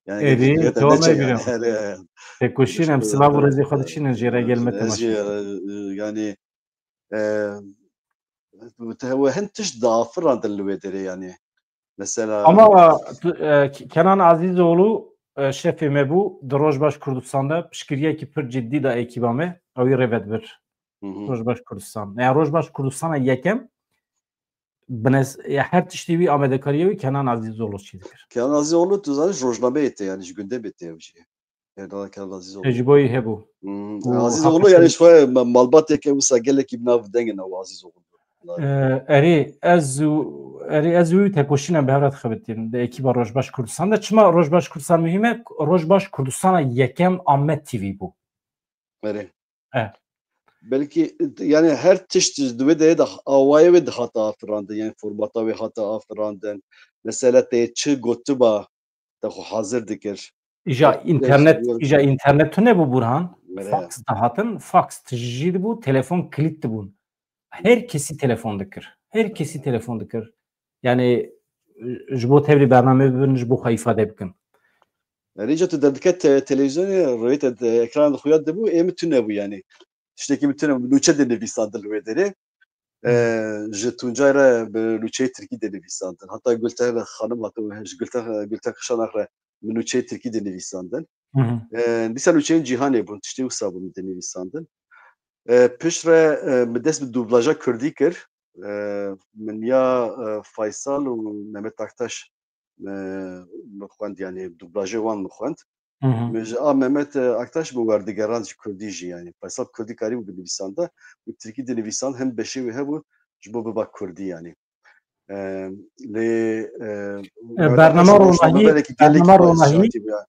Yani Êdî, gelek te tamam yani. Her, e, Têkoşîn em, silav û rêzê xwe dişînin jê re, gel me temaşe. Yani, e, te we hin tişt diafirandin li wê derê yani. Mesela Ama tu, e, K- Kenan Azîzoğlu, e, şefê me bû, di Rojbaş Kurdistan de piştgiriyekî pir cidî da ekîba me, ew ê rêve dibir. Hı hı. Rojbaş Kurdistan. Yani Rojbaş Kurdistana yekem, bines, ya her tiştî wî, amedekariyê wî Kenan Azîzoğlu çê dikir. Kenan Azîzoğlu, tu zanî, ji rojnameyê tê, yani ji gundemê tê ew jî. Erdal Kenan Azîzoğlu. Tecrübeyi hebû. Hmm. Û Azîzoğlu hatta yani şey- ji xwe ma-, malbateke wisa gelekî bi nav dengê nav Azîzoğlu. Ee, erê ez û, erê ez û wî tekoşîne bi hev re dixebitîn di ekîba Rojbaş Kurdistan de. Çima Rojbaş Kurdistan muhîm e? Rojbaş Kurdistana yekem Amed T V bû. Erê. E. Belkî yani her tişt di wê de, de awayê wê dihata afirandin, yani formata wê hata afirandin. Mesela te çi gotiba te xwe hazir dikir. Îja Te internet, ders îja internet tune bû Burhan. Mere. Fax dihatin, fax tijî dibû, telefon kilit dibûn. Her kesî telefon dikir. Her kesî telefon dikir. Yani ji bo tevlî bernameyê bibin, ji bo xwe îfade bikin. Rêca tu derdike te-, televîzyonê, rêyê te de-, ekran xuya dibû, ê min tune bû yani. Tiştekî min tune bû, nûçe dinivîsandin li wê derê. E, ji Tuncay re bi nûçeyê tirkî dinivîsandin. Heta Gultehe xanim hate, ji Gultehe, Gultehe Kişanak re min nûçeyê tirkî dinivîsandin. Hı hı. E, dîsa nûçeyên cîhanê bûn, tiştê wisa bû min dinivîsandin. E, piştre, e, min dest bi dublaja kurdî kir. E, min ya, e, Faysal û Mehmet Aktaş, e, min xwend, yani dublajê wan min xwend. Hı hı. Min ji a Mehmet, e, Aktaş bi werdigeran ji kurdî jî, yani Faysal kurdî karîbû binivîsanda, bi tirkî dinivîsand, hem beşê wê hebû ji bo biba kurdî yani. E, lê, e, E, Mehmet bernama Aktaş Ronahî, rojnamevanekî gelekî bernama xweş Ronahî, hatî bû ya.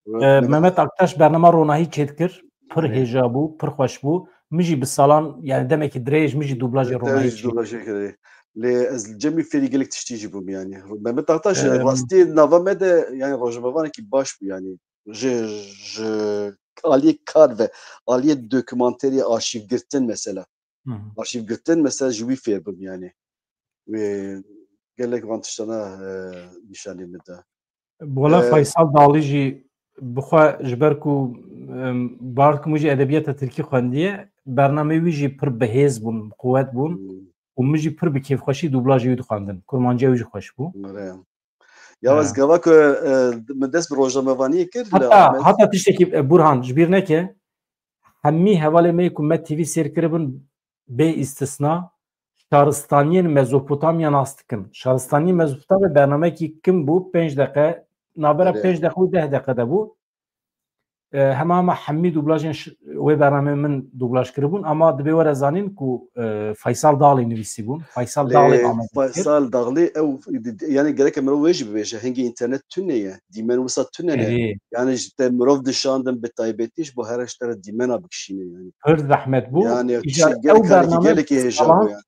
E, Mehmet Mehmet Aktaş bernama Ronahî çêdikir. Pir Erê. Hêja bû, pir xweş bû. Min jî bi salan, yani demekî dirêj min jî dublajê Te Ronahî jî çêkir. Dublajê kirê. Lê ez li cem wî fêrî gelek tiştî jî bûm yani. Mehmet Aktaş, Em, rastî nava me de yani rojnamevanekî baş bû yani. Ji, ji aliyê kar ve, aliyê dokumanterî, arşîv girtin mesela. Hı hı. Arşîv girtin mesela ji wî fêr bûm yani. Wê gelek van tiştana, e, nîşanî min da. Wala E, Faysal Dalî jî bi xwe ji ber ku, em, bardik min jî edebiyata tirkî xwendiye, bernameyê wî jî pir bihêz bûn, bi quwet bûn Hmm. û min jî pir bi kêfxweşî dublajê wî dixwendin. Kurmanciya wî jî xweş bû. Erê. Ya ez Ha. gava ku, e, min dest bi rojnamevaniyê kir li Heta, Amed. Heta tiştekî, e, Burhan, ji bîr neke, hemî hevalê me ku me T V sêr kiribin, bê îstisna, şaristaniyên Mezopotamya nas dikin. Şaristaniyên Mezopotamya bernameyekî kim bû, pênc deqe, navbera Erê. pênc deqe û deh deqe de bû. E, hema hema hemî dublajên ş-, wê bernameyê min dublaj kiribûn, ama divê were zanîn ku, e, Faysal Dağlî nivîsîbûn. Faysal Lê Dağlî amade kir. Faysal Dağlî ew, yani gereke mirov wê jî bibêje, hingê înternet tune ye, dîmen wisa tune ne. Erê. Yani ji te mirov dişandin bi taybetî ji bo her tişt re dîmena bikişîne yani. Pir zehmet bû. Yani Îcar tişt ew gelek alî bername gelekî hêja salan bû yani.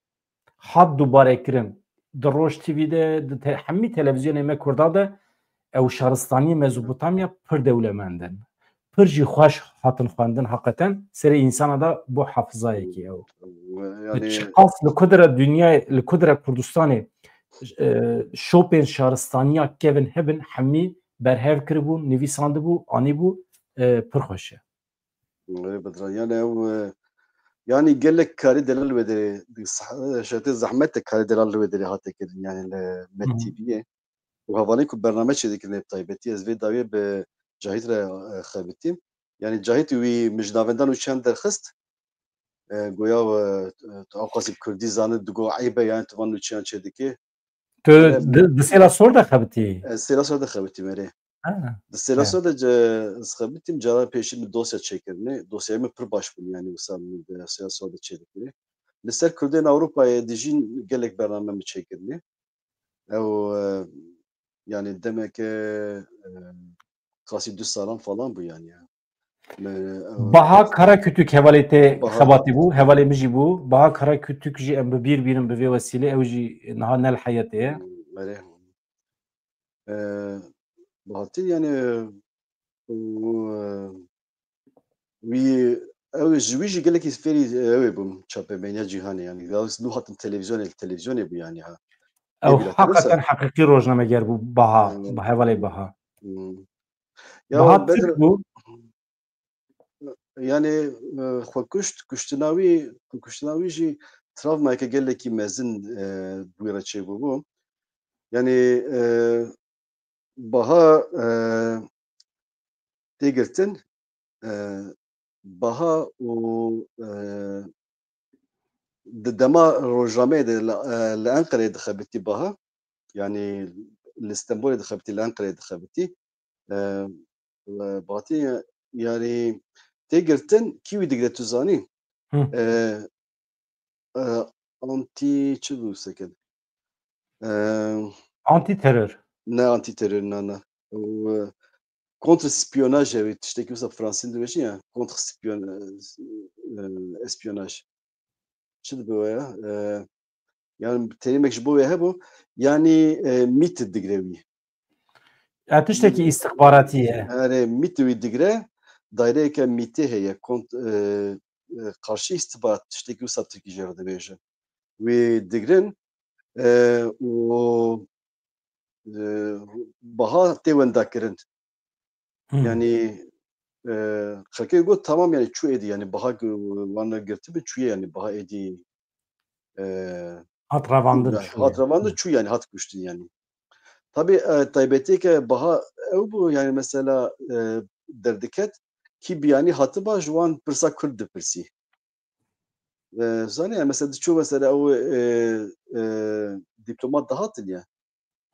Hat dubare kirin. Di Roj T V de, di te-, hemî televîzyonê me Kurda de ew şaristaniyê Mezopotamya pir dewlemend in. Pir jî xweş hatin xwendin heqeten. Serê însana de bû hafizayekî ew. Yani çiqas li ku dire dinyayê, li ku dire Kurdistanê, e, şopên şaristaniya kevin hebin, hemî berhev kiribû, nivîsandibû, anîbû, e, pir xweş e. Wê bidira. Yani ew, e, yani gelek karî delal wê derê, sah-, şertê zehmet de karî delal wê derê hate kirin, yani li Hı hı. Met T V'yê. Û hevalên ku bername çêdikirin ê bi taybetî, ez vê dawiyê bi Cahit re, e, xebitîm. Yani Cahit wî min ji navendan û çend derxist, e, goya, e, tu ewqasî bi kurdî zanî, digo eyb e, yani tu van nûçeyan çêdikî. Tu Erê, di, di Sêla Sor de xebitî? Ez Sêla Sor de xebitîm, erê. Ha. Di Sêla Sor de ce-, ez xebitîm, cara pêşî min dosya çêkirinê. Dosyayê min pir baş bûn, yani wisa min di Sêla Sor de çêdikirî. Li ser Kurdên Ewropayê dijîn gelek bername min çêkirinê. Ew, e, yani demeke, e, qasî du salan falan bû yani. Me, e, Baha Karakütük hevalê te Baha xebatî bû, hevalê min jî bû. Baha Karakütük jî em bi bîr bînin bi vê wesîlê, ew jî niha ne li heyetê ye. Hmm, erê. E, Bahatî yani, û, e, wî, ew ji wî jî gelekî fêrî, e, ew ê bûm çapemeniya cîhanê yani. Garis nû hatin televîzyonê, li televîzyonê bû yani ha. Ew Nebî heqeten hatırlıyorsa. Heqîqî rojnameger bû Baha, Hmm. Ba-, hevalê Baha. Hmm. Ya Baha Bedr Tirk bû. Yani, e, xwe kuşt, kuştina wî, xwe kuştina wî jî travmayeke gelekî mezin, e, bi wî re çêbûbû. Yani, e, Baha, e, tê girtin, e, Baha û, e, di dema rojnameyê de li, e, li Enqereyê dixebitî Baha. Yani li Stenbolê dixebitî, li Enqereyê dixebitî. E, e, Bahatî yani tê girtin, kî wî digre tu zanî? Hı. E, e, anti çi bû sekin? E, Anti terör. Ne anti terör, ne, ne. Û, e, kontrspiyonaj ew ê tiştekî wisa fransî dibêjin ya. Kontrspiyon-, e, e, espiyonaj. Çi dibe we ya? E, yani terîmek ji bo wê hebû. Yani, e, MIT digre wî. Ya tiştekî istixbaratî ye. Erê, MIT wî digre, daireyeke MIT'ê heye, kont-, e, e, karşı istihbarat, tiştekî wisa tirkî jê re dibêjin. Wî digrin, e, û, e, Baha tê wendakirin. Hmm. Yani, e, xelkê got tamam yani çû êdî yani Baha wan girtibi çûye yani Baha êdî, e, hat revandin, hat revandin çû yani hat kuştin yani. Tabi, e, taybetiyeke Baha ew bû yani mesela, e, derdiket kî biyanî hatiba ji wan pirsa Kurd dipirsî. E, zanî yani mesela diçû mesela ew, e, e, diplomat dihatin ya.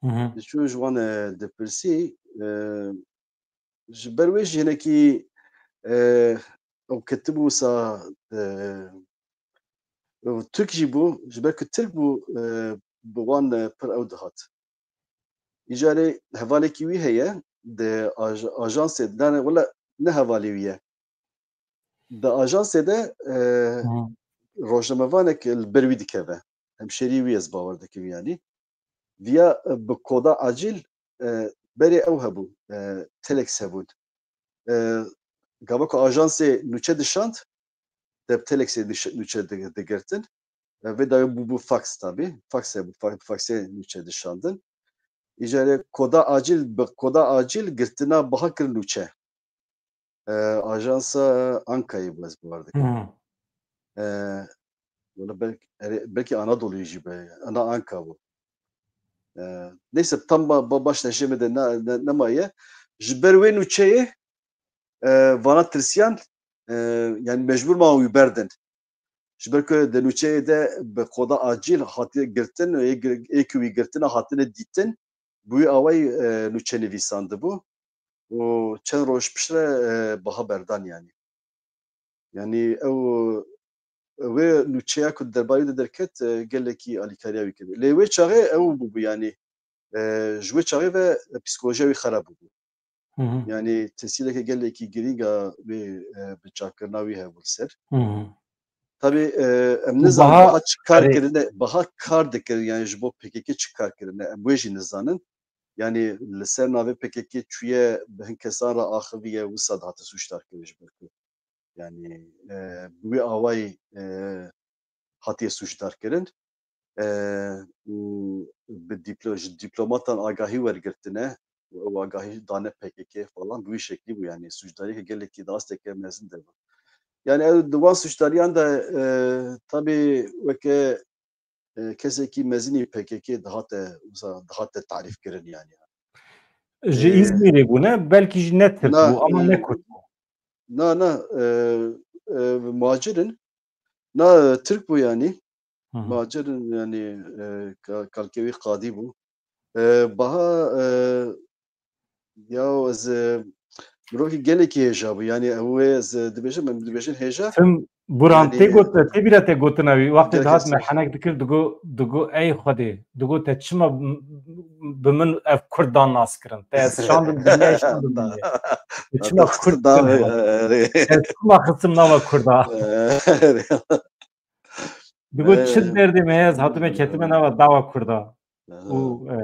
Hı hı. Diçû ji wan, e, dipirsî, e, ji ber wê jî hinekî, e, ew ketibû wisa, e, ew Tirk jî bû, ji ber ku Tirk bû, e, bi wan, e, pir ew dihat. Îcarê hevalekî wî heye, di aj-, ajansê, yani wele ne hevalê wî ye. Di ajansê de, e, Hı. rojnamevanek li ber wî dikeve. Hemşêrî wî ez bawer dikim yani. Viya, e, bi koda acil, e, berê ew hebû, e, telex hebûn. E, gava ku ajansê nûçe dişand, te bi telexê diş-, nûçe di-, digirtin. E, vê dawî bû, bû fax tabî. Fax hebû, fa-, faxê nûçe dişandin. Îcarê koda acil, bi koda acil girtina Baha kir nûçe. E, ajansa Ankayê bû ez bawer dikim. Hı. E, wala belk-, erê, belkî Anadolu'yê jî be, ana Anka bû. E, neyse tam ba-, ba-, baş neşê me de ne-, ne-, nemaye. Ji ber wê nûçeyê, e, vana tirsiyan, e, yani mecbur ma wî berdin. Ji ber ku di nûçeyê de bi koda acil hatiye girtin, ê gir-, ê ku wî girtina hatine dîtin, bi wî awayî, e, nûçe nivîsandibû û çend roj piştre, e, Baha berdan yani. Yani ew, wê nûçeya ku derbarî de derket, e, gelekî alîkariya wî kiriye. Lê wê çaxê ew bûbû yani, e, ji wê çaxê ve psîkolojiya wî xerab bûbû. Hı hı. Yani tesîreke gelekî girîng a wê, e, bi çakirina wî hebû li ser. Hı hı. Tabii, e, em nizanin Baha, Baha çi kar kirine, Baha kar dikir yani ji bo P K K çi kar kirine, em wê jî nizanin. Yani li ser navê P K K çûye bi hin kesan re axiviye, wisa dihate sûcdar kirin ji ber ku. Yani, e, bi wî awayî, e, hatiye sûcdar kirin. E, û bi dîplo-, ji dîplomatan agahî wergirtine û ew agahî dane P K K falan bi wî şeklî bû. Yani sûcdariyeke gelekî di asteke mezin de bû. Yani ew di wan sûcdariyan de, e, tabî weke, e, kesekî mezinî P K K dihate, wisa dihate tarîf kirin yani. Ji Ee, Îzmîrê bû ne? Belkî jî ne Tirk bû ama ne Kurd bû. Na, na, e, e, muhacir in. Na, e, Tirk bû yani. Hı hı. Muhacir in yani, e, ka-, kalkê wî qadî bû. E, Baha, e, ya ez, e, mirovekî gelekî hêja bû. Yani ew ê ez, e, dibêjim, em dibêjin hêja. Tim Buran, yani, tê got, tê bîra te gotina wî. Wextê dihat me henek dikir, digo, digo, ey Xwedê, digo te çima m-, m-, bi min ev Kurd dan nas kirin? Te ez şandim dinyayê, şandim dinyayê. Te çima Kurd dan, te çima xistim nava Kurda? Digo çi derdê me heye, ez hatime ketime nava dawa Kurda. Û, e,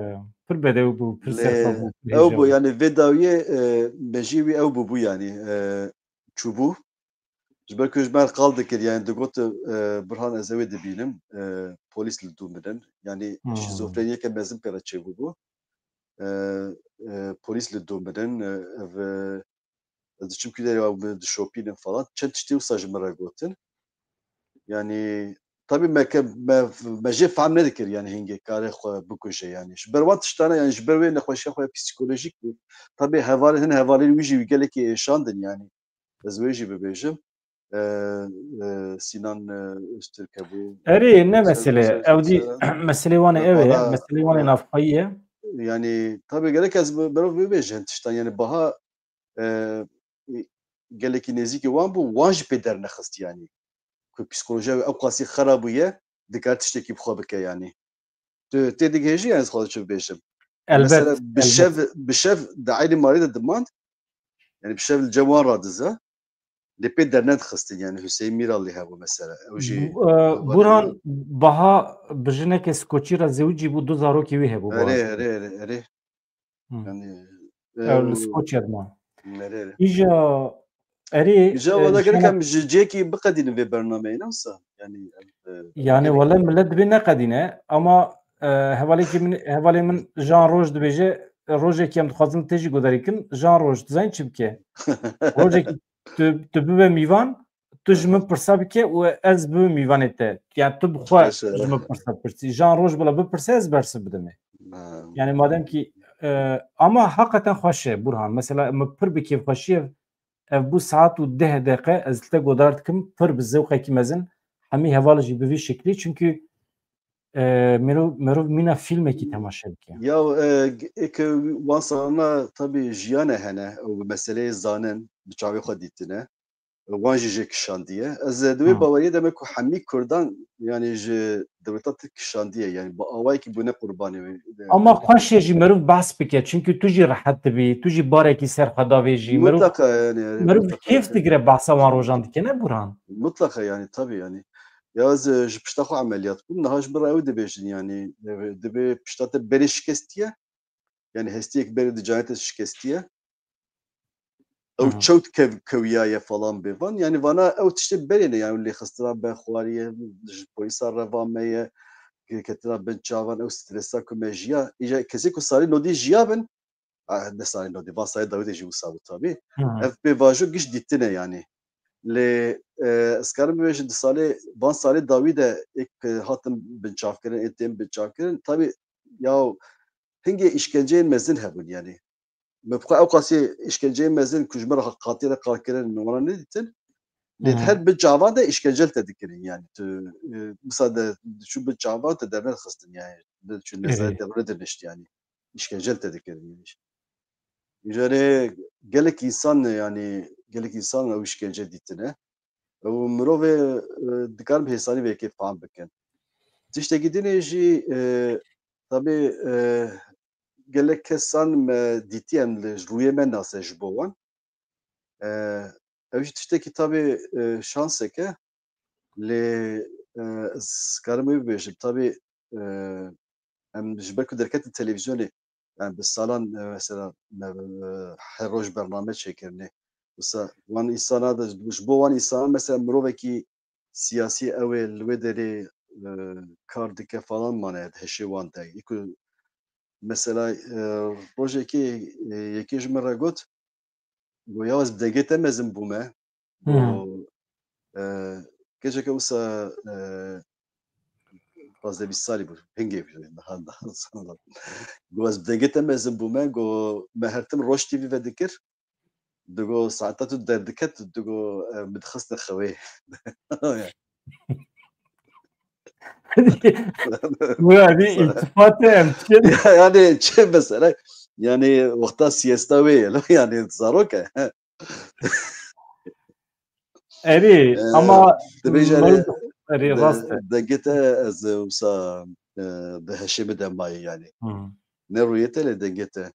pir bedew bû, pir serxwe bû, pir hêja bû. Ew bû, yanî vê dawiyê, e, mejiyê wî ew bûbû, yanî, e, çûbû. Ji ber ku ji me qal dikir, yanî digot, e, Burhan, ez ew ê dibînim, e, polîs li dû min in. Yanî şîzofreniyeke mezin pê re çêbûbû. E, e, polîs li dû min in, e, ev, e, ez diçim ku derê ew min dişopînin falan. Çend tiştê wisa ji min re gotin. Yanî, tabî me ke-, me, me jê fehm nedikir, yanî hingê kare xwe bikuje, yanî. Ji ber wan tiştana, yanî ji ber wê nexweşiya xwe psîkolojîk bû. Tabî hevalên, hin hevalên wî jî wî gelekî êşandin, yanî. Ez wê jî bibêjim. E, e, Sînan, e, Öztürk hebû. Erê, ne mesele. Ew dî meselê wan ê ew e, meselê wan ê navxweyî ye. Yanî, tabî gerek ez bi-, berov bibêjim tiştan, yanî baha, e, gelekî nêzîkî wan bû, wan jî pê dernexist, yanî. Ku psîkolojiya wî ew qasî xera bûye, dikare tiştekî bi xwe bike, yanî. Tu tê digihêjî, yanî, ez xwe çi bibêjim? Elbet, mesela, bi elbet. Şev, bi şev di eynî malê de dimand. Yanî bi şev li cem wan radiza. Lê pê dernedixistin, yanî Hüseyin Mîral lê hebû mesela. Ew jî, e, Burhan, baha bi jineke Skoçî re zewicî bû, du zarokê wî hebû. Erê, erê, erê, erê. Yanî, ew li Skoçya dima. Erê, erê. Îja, erê, îja, e, wala gerek em ji cihekî biqedînin vê bernameyê, ne wisa? Yanî, e, yanî, wala millet dibê neqedîne, ama, e, hevalekî min, hevalê min Jan Roj dibêje, rojekî em dixwazin tê jî guhdarî kin, Jan Roj, dizanî çi bike? Rojekî tu, tu bibe mîvan, tu ji min pirsa bike û ez bibim mîvanê te. Yani tu bi xwe ji min pirsa pirsî. Jan Roj bila bipirse ez bersiv bidimê. Yani madem ki, e, ama hakikaten xweş e, Burhan. Mesela min pir bi kêfxweşiyê ev bû saet û deh deqe ez li te godar dikim, pir bi zewqekî mezin hemî heval jî bi vî şeklî. Çünkü, e, merov, merov mîna filmekî temaşe bike. Ya, e, eke wan salana tabii jiyane hene, ew bi meseleyê zanin, bi çavê xwe dîtine. Wan jî jê kişandiye. Ez, e, di wê baweriyê de me ku hemî Kurdan, yani, ji dewleta Tirk kişandiye, yani, bi awayekî bûne qurbanê wê. Ama xweş e jî merov behs bike, çünkü tu jî rehet dibî, tu jî barekî ser xwe davêjî. Merov, mutlaka, yani, merov mutlaka kêf digire behsa wan rojan dike, ne Burhan? Mutlaka, yani, tabii, yani. Ya ez, e, ji pişta xwe emeliyat bûm, niha ji min re ew dibêjin, yani, e, dibê pişta te berê şikestiye, yani, hestiyek berê di canê te şikestiye. Ew çewt kev-, kewiyaye falan bê van. Yani vana ew tiştê berê ne, yani lêxistina ben xwariye, ji polîsa re van me ye, girketina bin çavan, ew stresa ku me jiya. Îca kesê ku salê nodî jiya bin, ah, ne salê nodî, van salê dawî de jî wisa bû tabî. Ev pêvajo giş dîtine yani. Lê, e, ez karim bibêjim di salê, van salê dawî de êk, e, hatin binçavkirin, ê tên binçavkirin. Tabî, ya hingê îşkenceyên mezin hebûn yani. Me bi xwe ew qasî îşkenceyê mezin ku ji min re qatî re qal kirin, min wana nedîtin. Lê di her bin çavan de îşkence li te dikirin, yani tu, e, misa de diçû bin çavan te dernedixistin, yani diçû nezarete xwe dinişt, yani îşkence li te dikirin. Îcarê gelek însan, yani gelek însan ew îşkence dîtine. Û mirovê, e, dikarin bi hêsanî vê yekê fam bikin. Tiştekî din jî, e, tabî, e, gelek kesan me dîtiye em li rûyê me nase ji bo wan. E, ew jî tiştekî tabî, e, şansek e. Lê, e, ez karim wê bibêjim. Tabî, e, em ji ber ku derketin televîzyonê, yani bi salan, e, mesela me, e, her roj bername çêkirinê. Wisa wan însana de, ji bo wan însana mesela mirovekî siyasî ew ê li wê derê, e, kar dike falan mane di hişê wan de. Î ku mesela, e, rojekê, e, yekê ji min re got, got, ya ez bi dengê te mezin bûme. Got, e, keçeke wisa, e, pazdeh bîst salî bû, hingê bû, niha da. Got, ez bi dengê te mezin bûme, got, me her tim Roj T V vedikir. Digo, saeta tu derdiket, digo, e, min dixistine xewê. Wê, hevî îltifat e, em çi? Ya, yani çi mesela? Yani wexta siesta wê ye, yani zarok e. Erê, e, ama dibêje, erê, erê, rast e. Dengê te ez, e, wisa, e, di hişê min de maye yani. Ne rûyê te lê dengê te.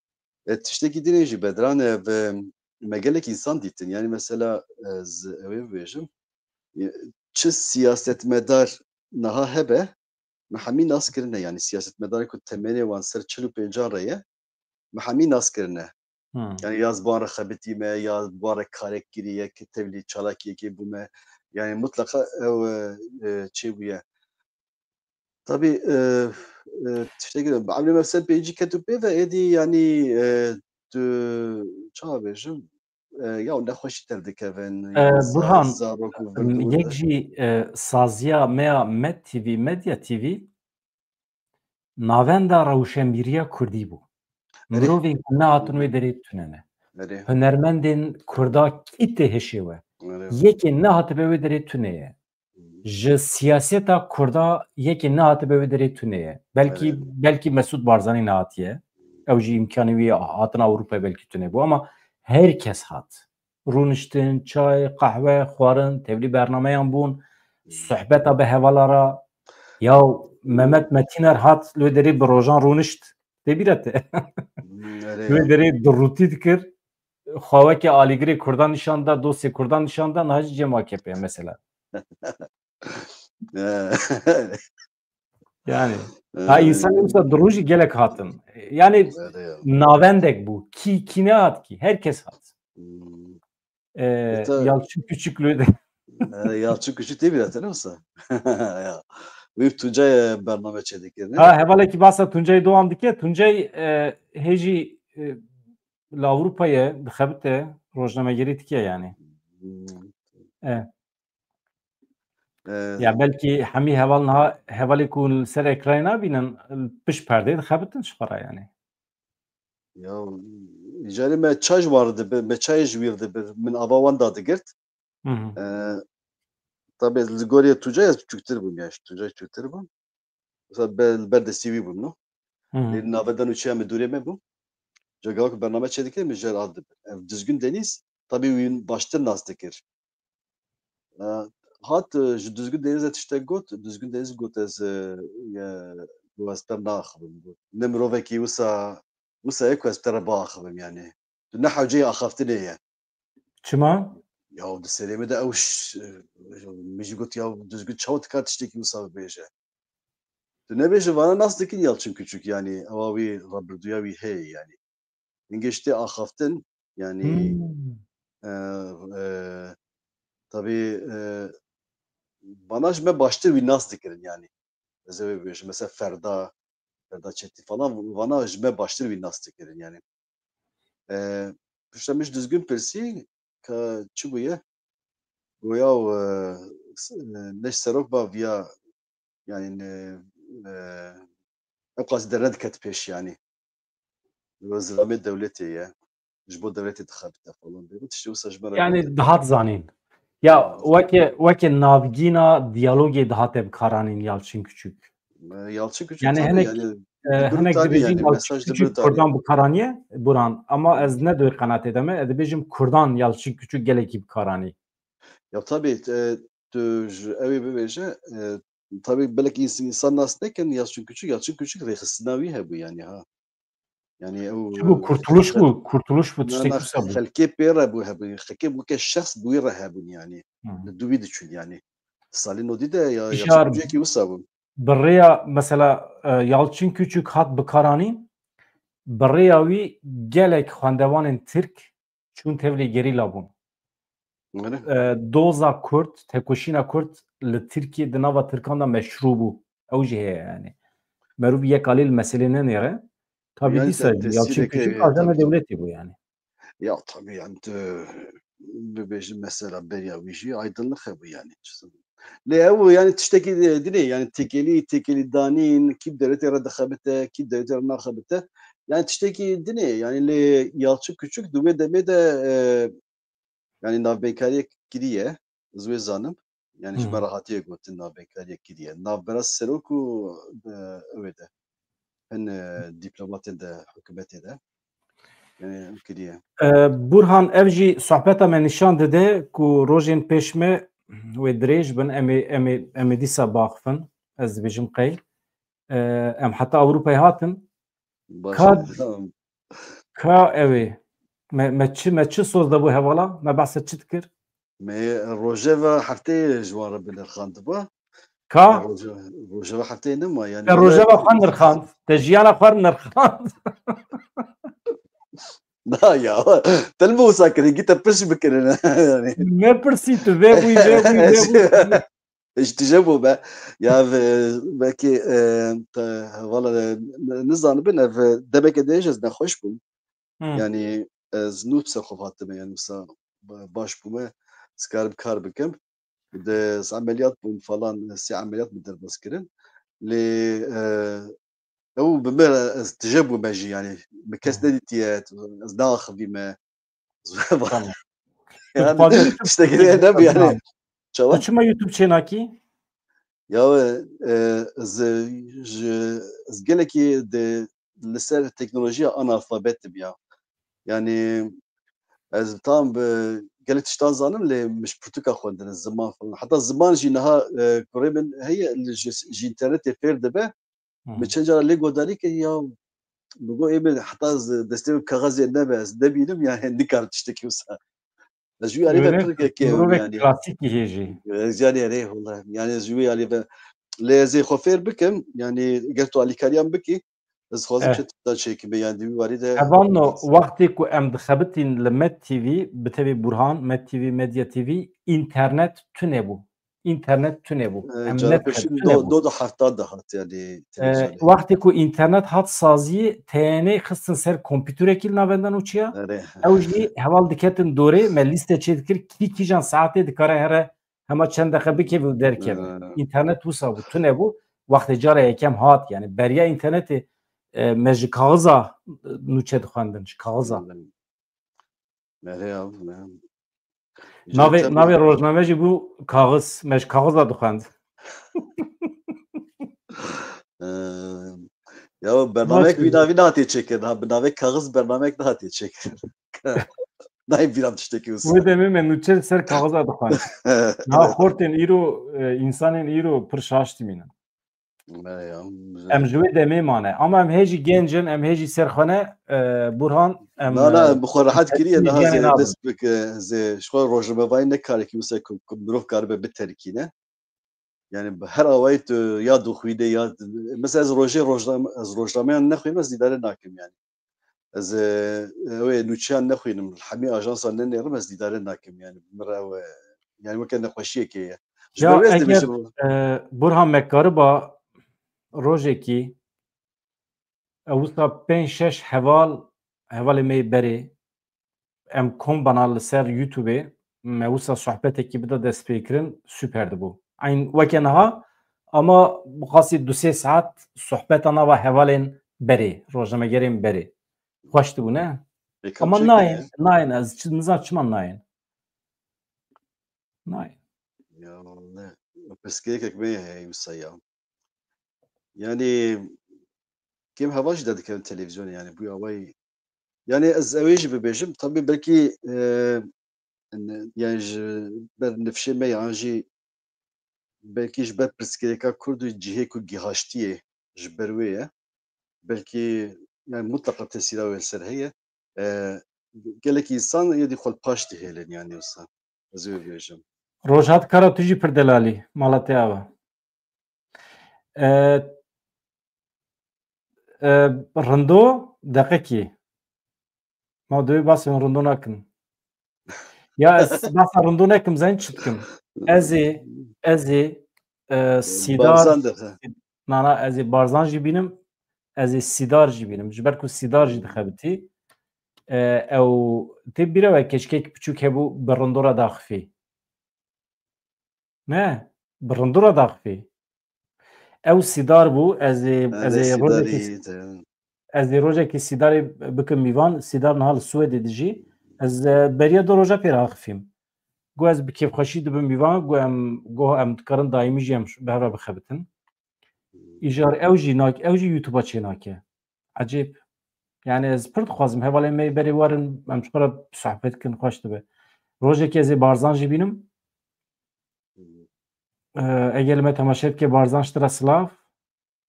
E, tiştekî din jî Bedran, e, ve me gelek însan dîtin. Yani mesela, e, ez ewê bibêjim, e, çi siyasetmedar niha hebe, me hemî nas kirine, yanî siyasetmedarê ku temenê wan ser çil û pêncan re ye, me hemî nas kirine. Hmm. Yanî ya ji wan re xebitî me, ya ji wan re karek kiriye, ki tevlî çalakiyekê bûme. Yanî mutleqa ew, e, e, çê bûye. Tabî, e, e, tiştekî de, bi evlê me ser pêncî ket û pê ve êdî, yanî, e, tu, çawa bêjim, e, ya nexweşî tevdikevin, E, ya za-, Burhan, zarok û vir û vir yek de. jî, e, saziya me ya Med T V, Medya T V, navenda rewşenbîriya Kurdî bû. Erê. Mirovên ku nehatin wê derê tune ne. Erê. Hunermendên Kurda kî tê hişê we? Erê. Yekê nehatibe wê derê tune ye. Ji siyaseta Kurda yekê nehatibe wê derê tune ye. Belkî, Erê. belkî Mesûd Barzanî nehatiye. Ew jî îmkanê wî hatina Ewropayê belkî tune bû, ama her kes hat. Rûniştin, çay, qehwe, xwarin, tevlî bernameyan bûn, sohbeta bi hevala re. Ya Mehmet Metîner hat, li wê derê bi rojan rûnişt. Tê bîra te. Hmm, erê Li wê ya. derê dirûtî dikir. Xwe weke alîgirê Kurdan nîşan da, dostê Kurdan nîşan da, niha jî cem A K P mesela. Yani, ha, insan wisa di rojî gelek hatin. Yani, Erê ya. navendek bû. Kî, kî nehat kî? Her kes hat. Hmm. E, Êta Yalçın Küçük li wê de. E, Yalçın Küçük tê bîra te ne wisa? Ya. Wî Tuncay bername çêdikir, ne? Ha, hevalekî basa Tuncay Doğan dike. Tuncay, e, hê jî, e, li Ewropayê dixebite, rojnamegerî dike yani. Hmm. E. E, Ya belkî hemî heval niha, hevalê ku li ser ekranê nabînin, pişt perdeyê dixebitin ji xwe re yani. Ya, îcarê me çay ji wan re dibir, me çayê ji wî re dibir, min ava wan dadigirt. Hı hı. E, tabi li gorî Tuncay ez çûktir bûm ya, ji Tuncay çûktir bûm. Mesela be-, li ber destî wî bûm, no? Hı hı. Lê navenda nûçeya min dûrê me bû. Cagava ku bername çêdikir, min ji re dibir. Ev Dizgin Deniz, tabi wî baştir nas dikir. E, hat, e, ji Dizgin Deniz de tiştek got. Dizgin Deniz got, ez, e, ye, got, ez te naxivim, got. Ne mirovekî wisa, wisa ye ku ez te re biaxivim yani. Tu ne hewceyê axaftinê ye. Çima? Ya di serê min de ew ş-, min jî got, ya Dizgin çawa dikar tiştekî wisa bibêje? Tu nebêje vana nas dikin Yalçın Küçük, yani ewa wî rebirduya wî heye yani. Hingê ji tê axaftin, yani, Hmm. e, e, tabii, e, vana ji me baştir wî nas dikirin yani. Ez ê wê bibêjim, mesela Ferda, Ferda Çetin falan, vana ji me baştir wî nas dikirin yani. E, pişta min ji Dizgin pirsî, ka çi bûye? Goya, e, s-, e, ne ji serok ba viya, yani, ne, e, ew qasî dernediket pêş yani. Zilamê dewletê ye. Ji bo dewletê dixebite falan. Bê, tiştê wisa ji me re Yani gotin. dihat zanîn. Ya Hmm. weke, weke navgîna diyalogê dihate bikaranîn Yalçın Küçük. E, Yalçın Küçük Yani tabii hinek, yani e, di bir hinek tane dibêjin yani, Yalçın mesaj di Küçük bir tane. Kurdan bikaraniye, Buran. Ama ez ne doy qenatê de me, ez dibêjim Kurdan Yalçın Küçük gelekî bikaranî. Ya tabii, e, tu ji ew ê bibêje, e, tabii belkî ins-, insan nas nekin, Yalçın Küçük, Yalçın Küçük rêxistina wî hebû yani ha. Yani ew, Çi bû, e, kurtuluş xel-, bû, kurtuluş bû, na, tiştekî na, wisa bû. Xelkê pê re bû hebû, xelkê weke şexs bi wî re hebûn yani. Hı. Li dû wî diçûn yani. Stalin odî de ya, ya Îjar çi wisa bû. Bi rêya, mesela, e, Yalçın Küçük hat bikaranîn, bi rêya wî gelek xwendevanên Tirk çûn tevlî gerîla bûn. Öyle. E, doza Kurd, tekoşîna Kurd li Tirkiye di nava Tirkan de meşrû bû. Ew jî heye yani. Merûv yek alî li meselê nenêre. Tabii Yani dîsa te-, jî Yalçın tesîreke, Küçük ajana tabii. dewletê bû yani. Ya tabii yani tu bibêjin mesela beriya wî jî aydınlık hebû yani. Lê ew yani tiştekî di-, dinê yani têkelî, têkelî danîn, kî bi dewletê re dixebite, kî bi dewletê re naxebite. Yani tiştekî dinê yani lê Yalçın Küçük di wê demê de, e, yani navbeykariyek kiriye, ez wê zanim. Yani ji Hı. me re hatiye gotin navbeykariyek kiriye. Navbera serok û, e, ew ê de. Hin, e, dîplomatên de, hikûmetê de. Yani ew kiriye. E, Burhan, ev jî sohbeta me nîşan dide ku rojên pêş me wê dirêj bin, em ê, em ê, em ê dîsa biaxifin. Ez dibêjim qey. E, em heta Ewropayê hatin. Baş Ka, e, tamam. ka ew ê. Me, me çi, me çi soz de bû hevala? Me behsa çi dikir? Me rojeva hefteyê ji wan re binirxandiba. Ka? Rojeva, rojeva hefteyê nema yani. Te rojeva xwe nirxand. Te jiyana xwe nirxand. Na ya. Te li wisa kirî, gîte pirs bikirin. Yani. Ne pirsî tu, vê bûyî, vê bûyî, vê bûyî. Ji tije bû be. Ya ve, belkî, e, te, valla, e, nizanibin, ev demeke dirêj ez nexweş bûm. Hmm. Yani ez nû ser xwe hatime, yani wisa ba-, baş bûme, ez karim kar bikim. De ez emeliyat bûm falan, sê emeliyat min derbas kirin. Lê, e, ew bi me, ez tije bûme jî, yani bi kes nedîtiye, ez naaxivîme. Tamam. Yani, işte, yani. Çawa? Tu çima YouTube çênakî? Ya, e, ez, ji, ez gelekî de li ser teknolojiya analfabet im ya. Yani, ez tam bi gelek tiştan zanim, lê min ji pirtûka xwendin, ziman falan. Heta ziman jî niha, e, kurê min heye, li ji, ji înternetê fêr dibe. Hı hı. Min çend cara lê godarî kir ya, min got, ê min heta ez destê min kaxezê nebe, ez nebînim, yani nikarim tiştekî wisa. Ez ji wî alî ve pir kêm im yani. Mirovek klasîkî hê jî. Ez yani erê, wala, yani ez ji wî alî ve, lê ez ê xwe fêr bikim, yani ger tu alîkariyan bikî, ez dixwazim çi tiştan çêkime, yani di wî warî de. Evanno, wextê ku em dixebitîn li Med T V, bi tevî Burhan, Med T V, Medya T V, înternet tune bû. Înternet tune bû. E, em cara ne pêşî do, do, do heft dihat yani, e, televizyonê. Wextê ku înternet hat saziyê, T N A xistin ser kompîturekî li navenda nûçiya. Erê. Ew jî heval diketin dorê, me lîste çê dikir, kî kîjan saetê dikare here hema çend deqe bikeve û derkeve. Ha. Înternet wisa bû, tune bû. Wextê cara yekem hat, yani beriya înternetê, e, me ji kaxiza, e, nûçe dixwendin, ji kaxiza. Erê ya, ne. Navê, navê rojname jî bû kaxiz. Me ji kaxiza dixwend. Ee, ya bernamek wî navî nehatê çêkirin. Ha, bi navê kaxiz bernamek nehatê çêkirin. Nayê bîra tiştekî wisa. Wê demê me nûçe li ser kaxiza dixwend. Niha xortên îro, e, însanên îro pir şaş dimînin. Em ji wê demê mane. Ama em hê jî genc in, em hê jî ser xwe ne, e, Burhan, em, na, na, e, bi xwe rehet kiriye, niha zê dest bike, zê ji xwe rojnamevayî ne karekî wisa ku, ku mirov karibe biterkîne. Yani bi her awayî tu ya dixwîne ya, mesela ez rojê rojname, ez rojnameyan nexwînim, ez îdare nakim yani. Ez, e, ew ê nûçeyan nexwînim, hemî ajansan nenêrim, ez dîdare nakim, yani, bi min re ew, e, yani, weke nexweşiyekê ye. Ji ber wê ez dibêjim. Ya eger, e, Burhan me kariba rojekî, e, wisa pênc şeş heval, hevalê me yê berê, em kom bana li ser YouTubeê, me wisa sohbetekî bida destpêkirin, super dibû. Eyn weke niha, ama bi qasî du sê saet sohbeta nava hevalên berê, rojnamegerên berê. Xweş dibû, ne? Ama nayên, nayên, ez çi, nizam çima nayên. Nayên. Ya, ne. Pirsgirêkek me heye wisa ya. Yani, kêm heval jî derdikevin televizyonê, yani, bû awayî. Yani, ez ew ê jî bibêjim, tabii belkî, e, yani, ji ber nifşê me yan jî belkî ji ber pirsgirêka Kurd û cihê ku gihaştiyê ji ber wê ye. Belkî, yani, mutleqa tesîra wê li ser heye. E, gelek însan yê dî xwe li paş dihêlin, yani, wisa. Ez ê bibêjim. Rojhat Kara, tu jî pir delalî, mala te ava. E, e, rindo deqekî. Ma divê basê hûn rindo nakin. Ya ez behsa rindo nekim, zen çi dikim. Ez ê, ez ê, e, Sîdar, Barzan dixe. Na, na, ez ê Barzan jî bînim, ez ê Sîdar jî bînim. Ji ber ku Sîdar jî dixebitî, e, ew tê bîra we keçikek piçûk hebû, bi rindo re daxifî. Ne, bi rindo re daxifî. Ew Sîdar bû, ez ê, ez ê rojekî, ez ê rojekî Sîdarê bikim mîvan. Sîdar niha li Swêdê dijî. Ez, e, beriya du roja pê re axifîm. Got ez bi kêfxweşî dibim mîvan, got em, got em dikarin daîmî jî em bi hev re bixebitin. Îcar ew jî nak-, ew jî YouTube-a çênake. Ecêb. Yani ez pir dixwazim hevalên me yê berê werin, em ji xwe re sohbet bikin, xweş dibe. Rojekê ez ê Barzan jî bînim. Ee, eger li me temaşe bike, Barzan, ji te re silav.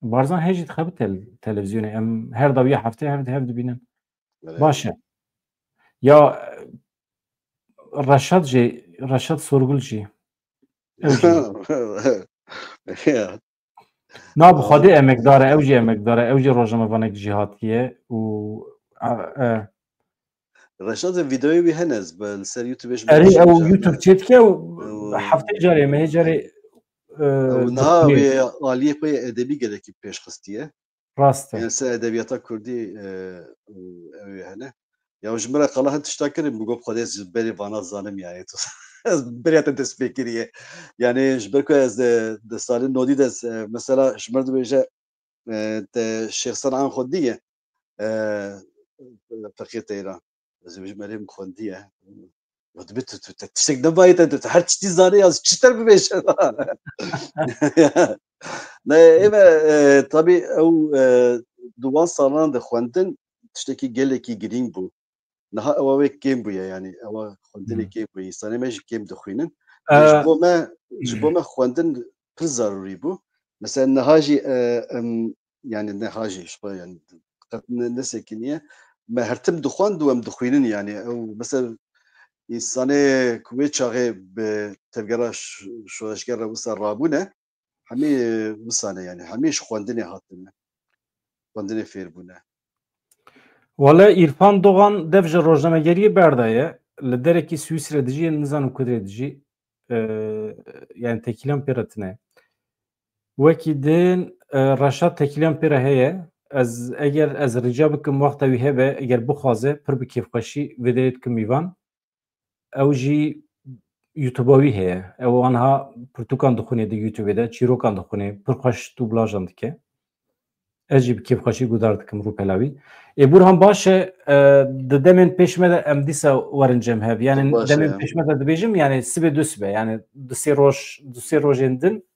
Barzan hê jî dixebite li televizyonê. Em her dawiya heftê hev, hev dibînin. Evet. Baş e. Ya, Reşat jî, Reşat Sorgul jî. Ew jî. Ya. Na, bi Xwedê emekdar e, ew jî emekdar e, ew jî rojnamevanek jî hatiye û, e, e. Reşad, vîdeoyê wî hene, ez bi, li ser YouTube ji Erê, ew YouTube çêdike û Ew, heftê carê, mehê carê, e, ew niha dixwîne. Wê aliyê xwe yê edebî gelekî pêş xistiye. Rast e. Yani ser edebiyata kurdî, e, ew ê hene. Ya ji min re qala hin tişta kirin, min got, "Xwedê ez ji berê vana zanim yani." Ez berê te dest pê kiriye. Yani ji ber ku ez de, de salên nodî de ez, e, mesela ji min re dibêje, e, te Şêx Senan xwendî ye, e, Feqî Teyran. Ez ê bêjim, "Erê, min xwendiye." Ya dibê tu, tu, tu tiştek nebayê te, tu, tu her tiştî zanî, ya çi ter bibêje. Ne, ême, e, tabî ew, e, di wan salan de xwendin tiştekî gelekî girîng bû. Niha ewa wê kêm bûye, yani ewa xwendinê Hmm. kêm bûye. Însanê me jî kêm dixwînin. E, Ji bo me, ji bo me xwendin pir zarûrî bû. Mesela niha jî, e, em, yani niha jî ji xwe yani qet ne, nesekiniye. Me her tim dixwend û em dixwînin yani. Ew mesela însanê ku wê çaxê bi tevgera ş-, şoreşger re wisa rabûne, hemî wisa ne yani. Hemî ji xwendinê hatine. Xwendinê fêr bûne. Wele Îrfan Doğan dev ji rojnamegeriyê berdaye. Li derekî Swîsre dijî, nizanim ku derê dijî. E, yani tekîlan pê re tine. Wekî din, e, Reşat tekîlan pê re heye. Ez, eger ez rica bikim, wexta wî hebe, eger bixwaze, pir bi kêfxweşî vê derê dikim mîvan. Ew jî YouTube-a wî heye. Ew anha pirtûkan dixwîne di YouTube-ê de, çîrokan dixwîne, pir xweş dublajan dike. Ez jî bi kêfxweşî guhdar dikim rûpela wî. Ê Burhan, baş e, e, di demên pêş me de em dîsa werin cem hev. Yani Baş e. demên pêş me de dibêjim, yani sibê du sibe, yani du sê roj, du sê rojên din,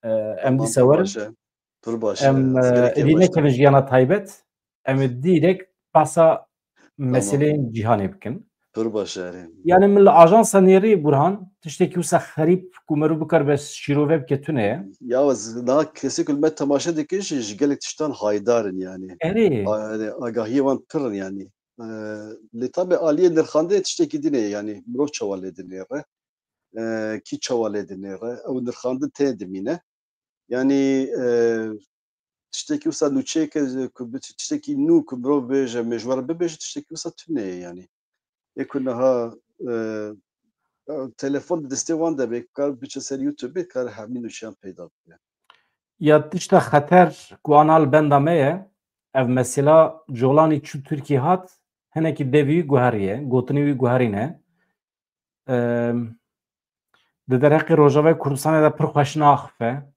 e, em Tamam, dîsa pir werin. baş e. Pir baş e. Em, Ez e, gelekî êdî baş nekevin dikim. jiyana taybet. Em ê direkt behsa Tamam. meseleyên cîhanê bikin. Pir baş e, erê. Yani min li ajansa nêrî, Burhan, tiştekî wisa xerîb ku merû bikaribe şîrove bike tune ye. Ya ez niha kesê ku li me temaşe dikin jî ji gelek tiştan haydar in yani. Erê. A-, yani agahiyê wan pir in yani. E, lê tabi aliyê nirxandinê tiştekî din e yani. Mirov çawa lê dinêre? E, kî çawa lê dinêre? Ew nirxandin tê dimîne. Yani, e, tiştekî wisa nûçeyeke ku bi tiştekî nû ku mirov bêje, mêjwar bibêje, tiştekî wisa tune ye yani. Ê ku niha, e, telefon di destê wan de be, kar biçe ser YouTube, kar hemî nûçeyan peyda bike. Ya tişta xeter ku ana li benda me ye, ev mesela Colanî çû Tirkî hat, hinekî devî wî guheriye, gotinê wî guherîne. Em, di derheqê Rojavayê Kurdistanê de pir xweş naxife.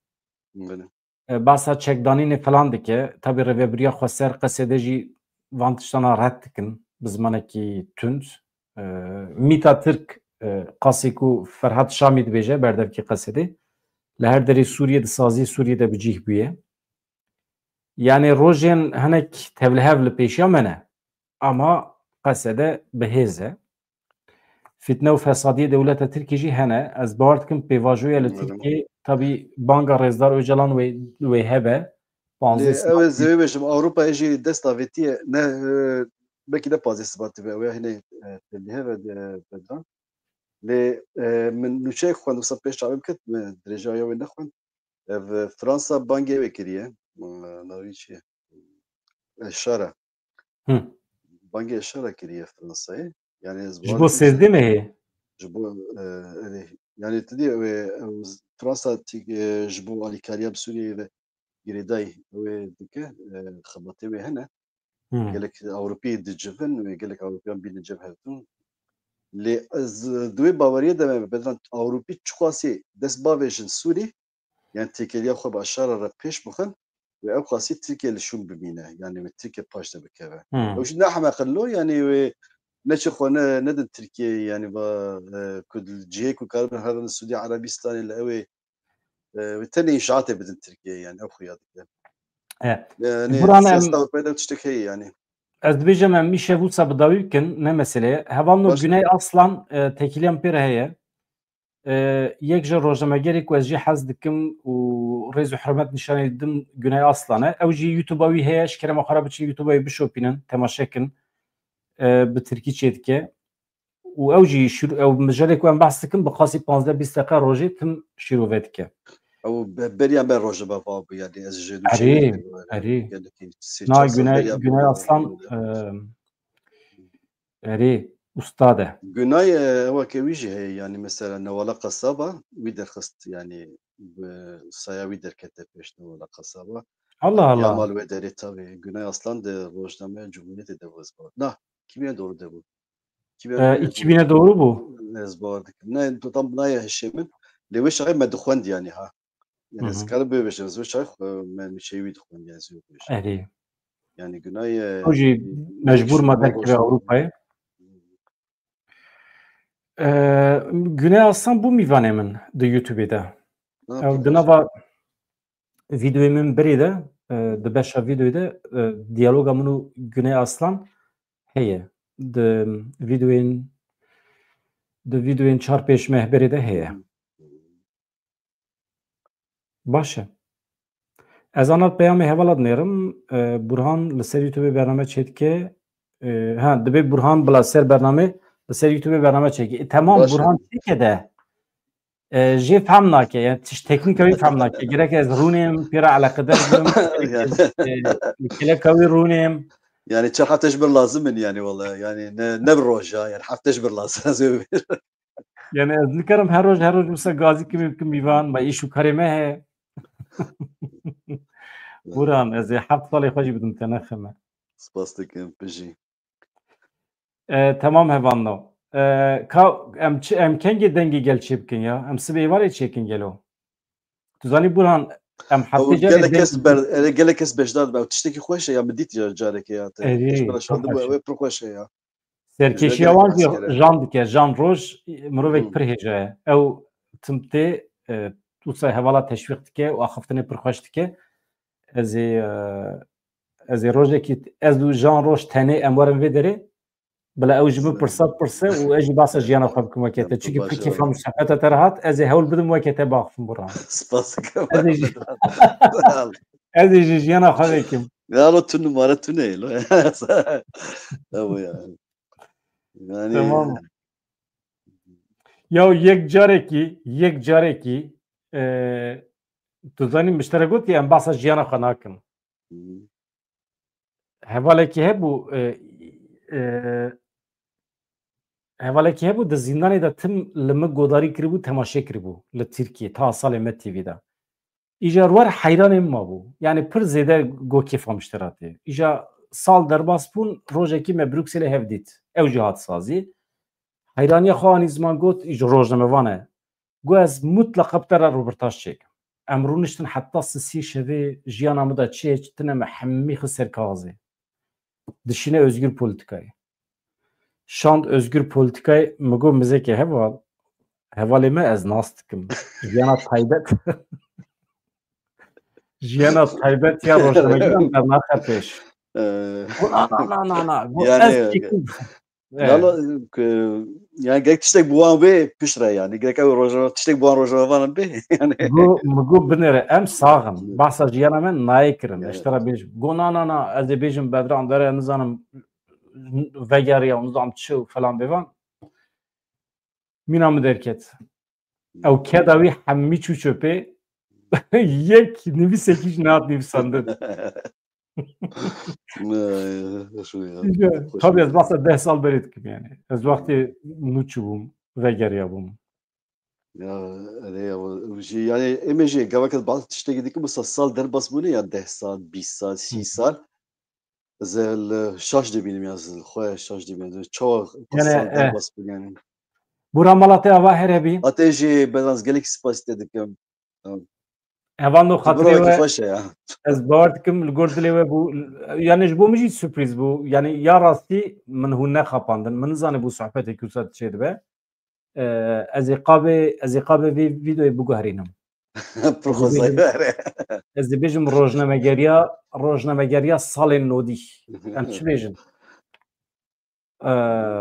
Belê. E, bahsa çekdanînê falan dike. Tabî Rêvebiriya Xweser Qesedê jî van tiştana red dikin bi zimanekî tund. E, mîta Tirk, e, qasî ku Ferhat Şamî dibêje, berdevkî Qesedê, li her derê Sûriyê, di saziyê Sûriyê de bi cih bûye. Yani rojên hinek tevlihev li pêşiya me ne. Ama Qesede bi hêz e. Fitne û fesadiyê dewleta Tirkî jî hene. Ez bawer dikim pêvajoya li Umarım. Tirkiyê tabî banga Rêzdar Ocalan wê, wê hebe. Lê Panzdeh ew ez ê wê bêjim, Ewropayê jî dest avêtiye. Ne, e, belkî ne panzdeh Sibatê be, ew ya hînê, e, tevlihev e, e, Bedran. Lê, e, min nûçeyek xwend, wisa pêş çavê biket, min dirêjaya wê nexwend. Ev, e, Fransa bangê wê kiriye. E, navî çi ye? Eşara. Hı. Bangê eşara kiriye Fransayê. Yani ez Ji bawer bo dikim sêzdeh mehê? Ji bo, e, erê. Yani tu dî ew ê, ew z-, Fransa tî-, e, ji bo alîkariya bi Sûriyeyê ve girêdayî ew ê dike, e, xebatê wê hene. Hmm. Gelek Ewropî dicivin, wê gelek Ewropiyan bînin cem hevdû. Lê ez di wê baweriyê de me, Bedran, Ewropî çiqasî dest bavêjin Sûrî, yani têkiliya xwe bi Eşara re pêş bixin, wê ew qasî Tirkiye li şûn bimîne, yani wê Tirkiye paş de bikeve. Hmm. Ew jî ne hemeqin lo, yani wê neçe xwe ne, nedin Tirkiyeyê, yani va, e, ku cihê ku karibin herin Sûdî Erebistanê li ew ê, e, wê tenê înşaatê bidin Tirkiyeyê, yani ew xuya dike. E, Yani Buran em siyaseta Ewropayê de tiştek heye yani. Ez dibêjim em îşev wisa bi dawî bikin, ne mesele ye. Hevalno Baş. Güney Aslan, e, tekîliyan pê re heye. E, yek ji rojnamegerê ku ez jî hez dikim û rêz û hurmet nîşanî didim Güney Aslan e. Ew jî YouTube-a wî heye, ji kerema xwe re biçin YouTube-a wî bişopînin, temaşe kin. E, bi tirkî çêdike. Û ew jî şir-, ew mijarê ku em behs dikin, bi qasî panzdeh bîst deqa rojê tim şîrove dike. Ew be-, beriya me rojname va bû, yani ez ji dû Erê, erê. Na Güney, Güney Aslan, e, erê, ustad e. Günay, e, weke wî jî heye, yani mesela Newala Qasaba wî derxist, yani bi saya wî derkete pêş Newala Qasaba. Allah Allah. Mal wê derê tabi. Günay Aslan de rojname Cumhuriyetê de bû, ez bawer. Na, iki bine doğru de bû. E, iki bine doğru bû. Ez bawer dikim. Ne, tam binaye hişê min. Lê wê şaxê me dixwend yani ha. Yani ez karim bê bêjim, ez wê şaxê xwe me, me çêwî dixwend yani ez wê bêjim. Erê. Yani Günay, e, O jî mecbur ma derkeve Ewropayê. E, Güney Aslan bû mîvanê min di YouTubeê de. Ew di nava vîdeoyê min birê de, e, di beşa vîdeoyê de, e, diyaloga min û Güney Aslan heye. Di vîdeoyên, di vîdeoyên çar pêş meh berê de heye. Baş e. Ez ana peyamê hevala dinêrim. E, Burhan li ser YouTubeê bername çêdike. E, ha, dibê Burhan bila ser bername, li ser YouTubeê bername çêdike. E, temam, Burhan çêke de. E, jê fehm nake. Yani tiş teknîka wî fehm nake. Gerek ez rûnêm, pê re eleqedar bim. Gerek ez, e, li keleka wî rûnêm. Yani çar hefte ji bir lazim in yani wala. Yani ne, ne bir roja. Yani hefte ji bir lazim. Yani ez nikarim her roj, her roj mesela gazî kimê bikim mîvan, ma îş û karê me heye. Buran, ez ê heft salê xwe jî bidim te nexeme. Spas dikim, bijî. E, temam hevanno. E, ka, em çi, em kengê dengê gel çê bikin ya? Em sibê êvarê çêkin gelo. Tu zanî Burhan, em heftê Ew gelek kes ber, e, gelek kes beşdar dibe. Ew tiştekî xweş e ya, min dît ya carekê ya te. Erê, Tişt bera şandibû, ew ê pir xweş e ya. Serkêşiya wan jî jan dike, jan roj mirovek pir hêja ye. Ew tim tê, e, wisa hevala teşwîq dike û axiftinê pir xweş dike. Ez ê, e, ez ê rojekî, ez û jan roj tenê em werin vê derê. Bila ew ji min pirsa pirse û ez jî basa jiyana xwe bikim weke te. Çunke pir kêfa min sohbeta te re hat, ez ê hewl bidim weke te baxifim Burhan. Spas dikim. Ez ê jî, ez ê jî jiyana xwe vekim. Yalo tu numare tu ne lo. Ew ya. Yani Tamam. Ya yek carekî, yek carekî, e, tu zanî min ji te re gotî em basa jiyana xwe nakin. Hevalekî hebû, e, e, hevalekî hebû di zîndanê de tim li min godarî kiribû, temaşe kiribû li Tirkiyê, ta salê me T V de. Îcar wer heyranê min mabû. Yani pir zêde go kêfa min ji te re tê. Îja sal derbas bûn, rojekî me Brukselê hev dît. Ew jî hat sazî. Heyraniya xwe anî ziman got, îjo rojnamevan e. Got ez mutleqa bi te re roportaj çêkim. Em rûniştin heta sisî şevê jiyana min de çi hê çi tune me hemî xist ser kaxizê. Dişîne Özgür Politikayê. Şand Özgür Politikayê, min got mizekê heval, hevalê me ez nas dikim. Jiyana taybet. Jiyana taybet ya rojnamegeran dernaxe pêş. Got na na na na na. Got ez çêkim. Lalo, yani gerek tiştek bi wan bê piştre yani. Gerek ew rojname, tiştek bi wan rojnamevanan bê. Yani. Go, mi go binêre, em sax in. Bahsa jiyana me nayê kirin. Ez ji te re bêjim. Go na na na, ez ê bêjim Bedran dere, nizanim vegeriya, nizanim çi û falan bêvan. Mîna min derket. Ew keda wî hemî çû çöpê. Yek nivîsekî jî nehat nivîsandin. Tabii ez bahsa deh sal berê dikim yani. Ez wextê nû çûbûm, vegeriya bûm. Ya, erê ya, jî, yani, em ê jî, gavek ez bazı tiştekî dikim, mesela sal derbas bûne ya deh sal, bîst sal, sî sal. Ez li şaş dibînim ya, ez li xwe şaş dibînim. Çawa Yani, sal eh. derbas bûne yani. Bura mala te ava her hebî. Hatê jî, Bedran, ez gelek spas te dikim. Hevalno, xatirê we, xweş e ya. Ez bawer dikim li gor dilê we bû. Yani ji bo min jî sürpriz bû. Yani ya rastî min hûn nexapandin. Min nizanî bû sohbetê wisa çêdibe. Ee, ez ê qabê, ez ê qabê vê vîdeoyê biguherînim. Pir xwezayî were. Ez dê bêjim rojnamegeriya, rojnamegeriya salên nodî. Em çi bêjin? Ee,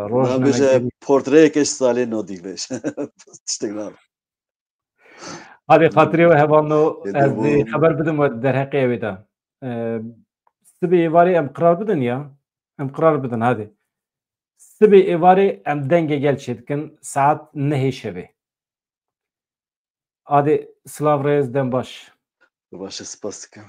rojnamegeriya. Portreyeke ji salê nodî bêj. Tiştek na. Hadê xatirê we hevalno, ez dê xeber bidim we derheqê ew ê de. Ee, sibê êvarê em qirar bidin ya. Em qirar bidin hadê. Sibê êvarê em dengê gel çêdikin saet nehê şevê. Adê silav rêz dem baş. Baş e, spas dikim.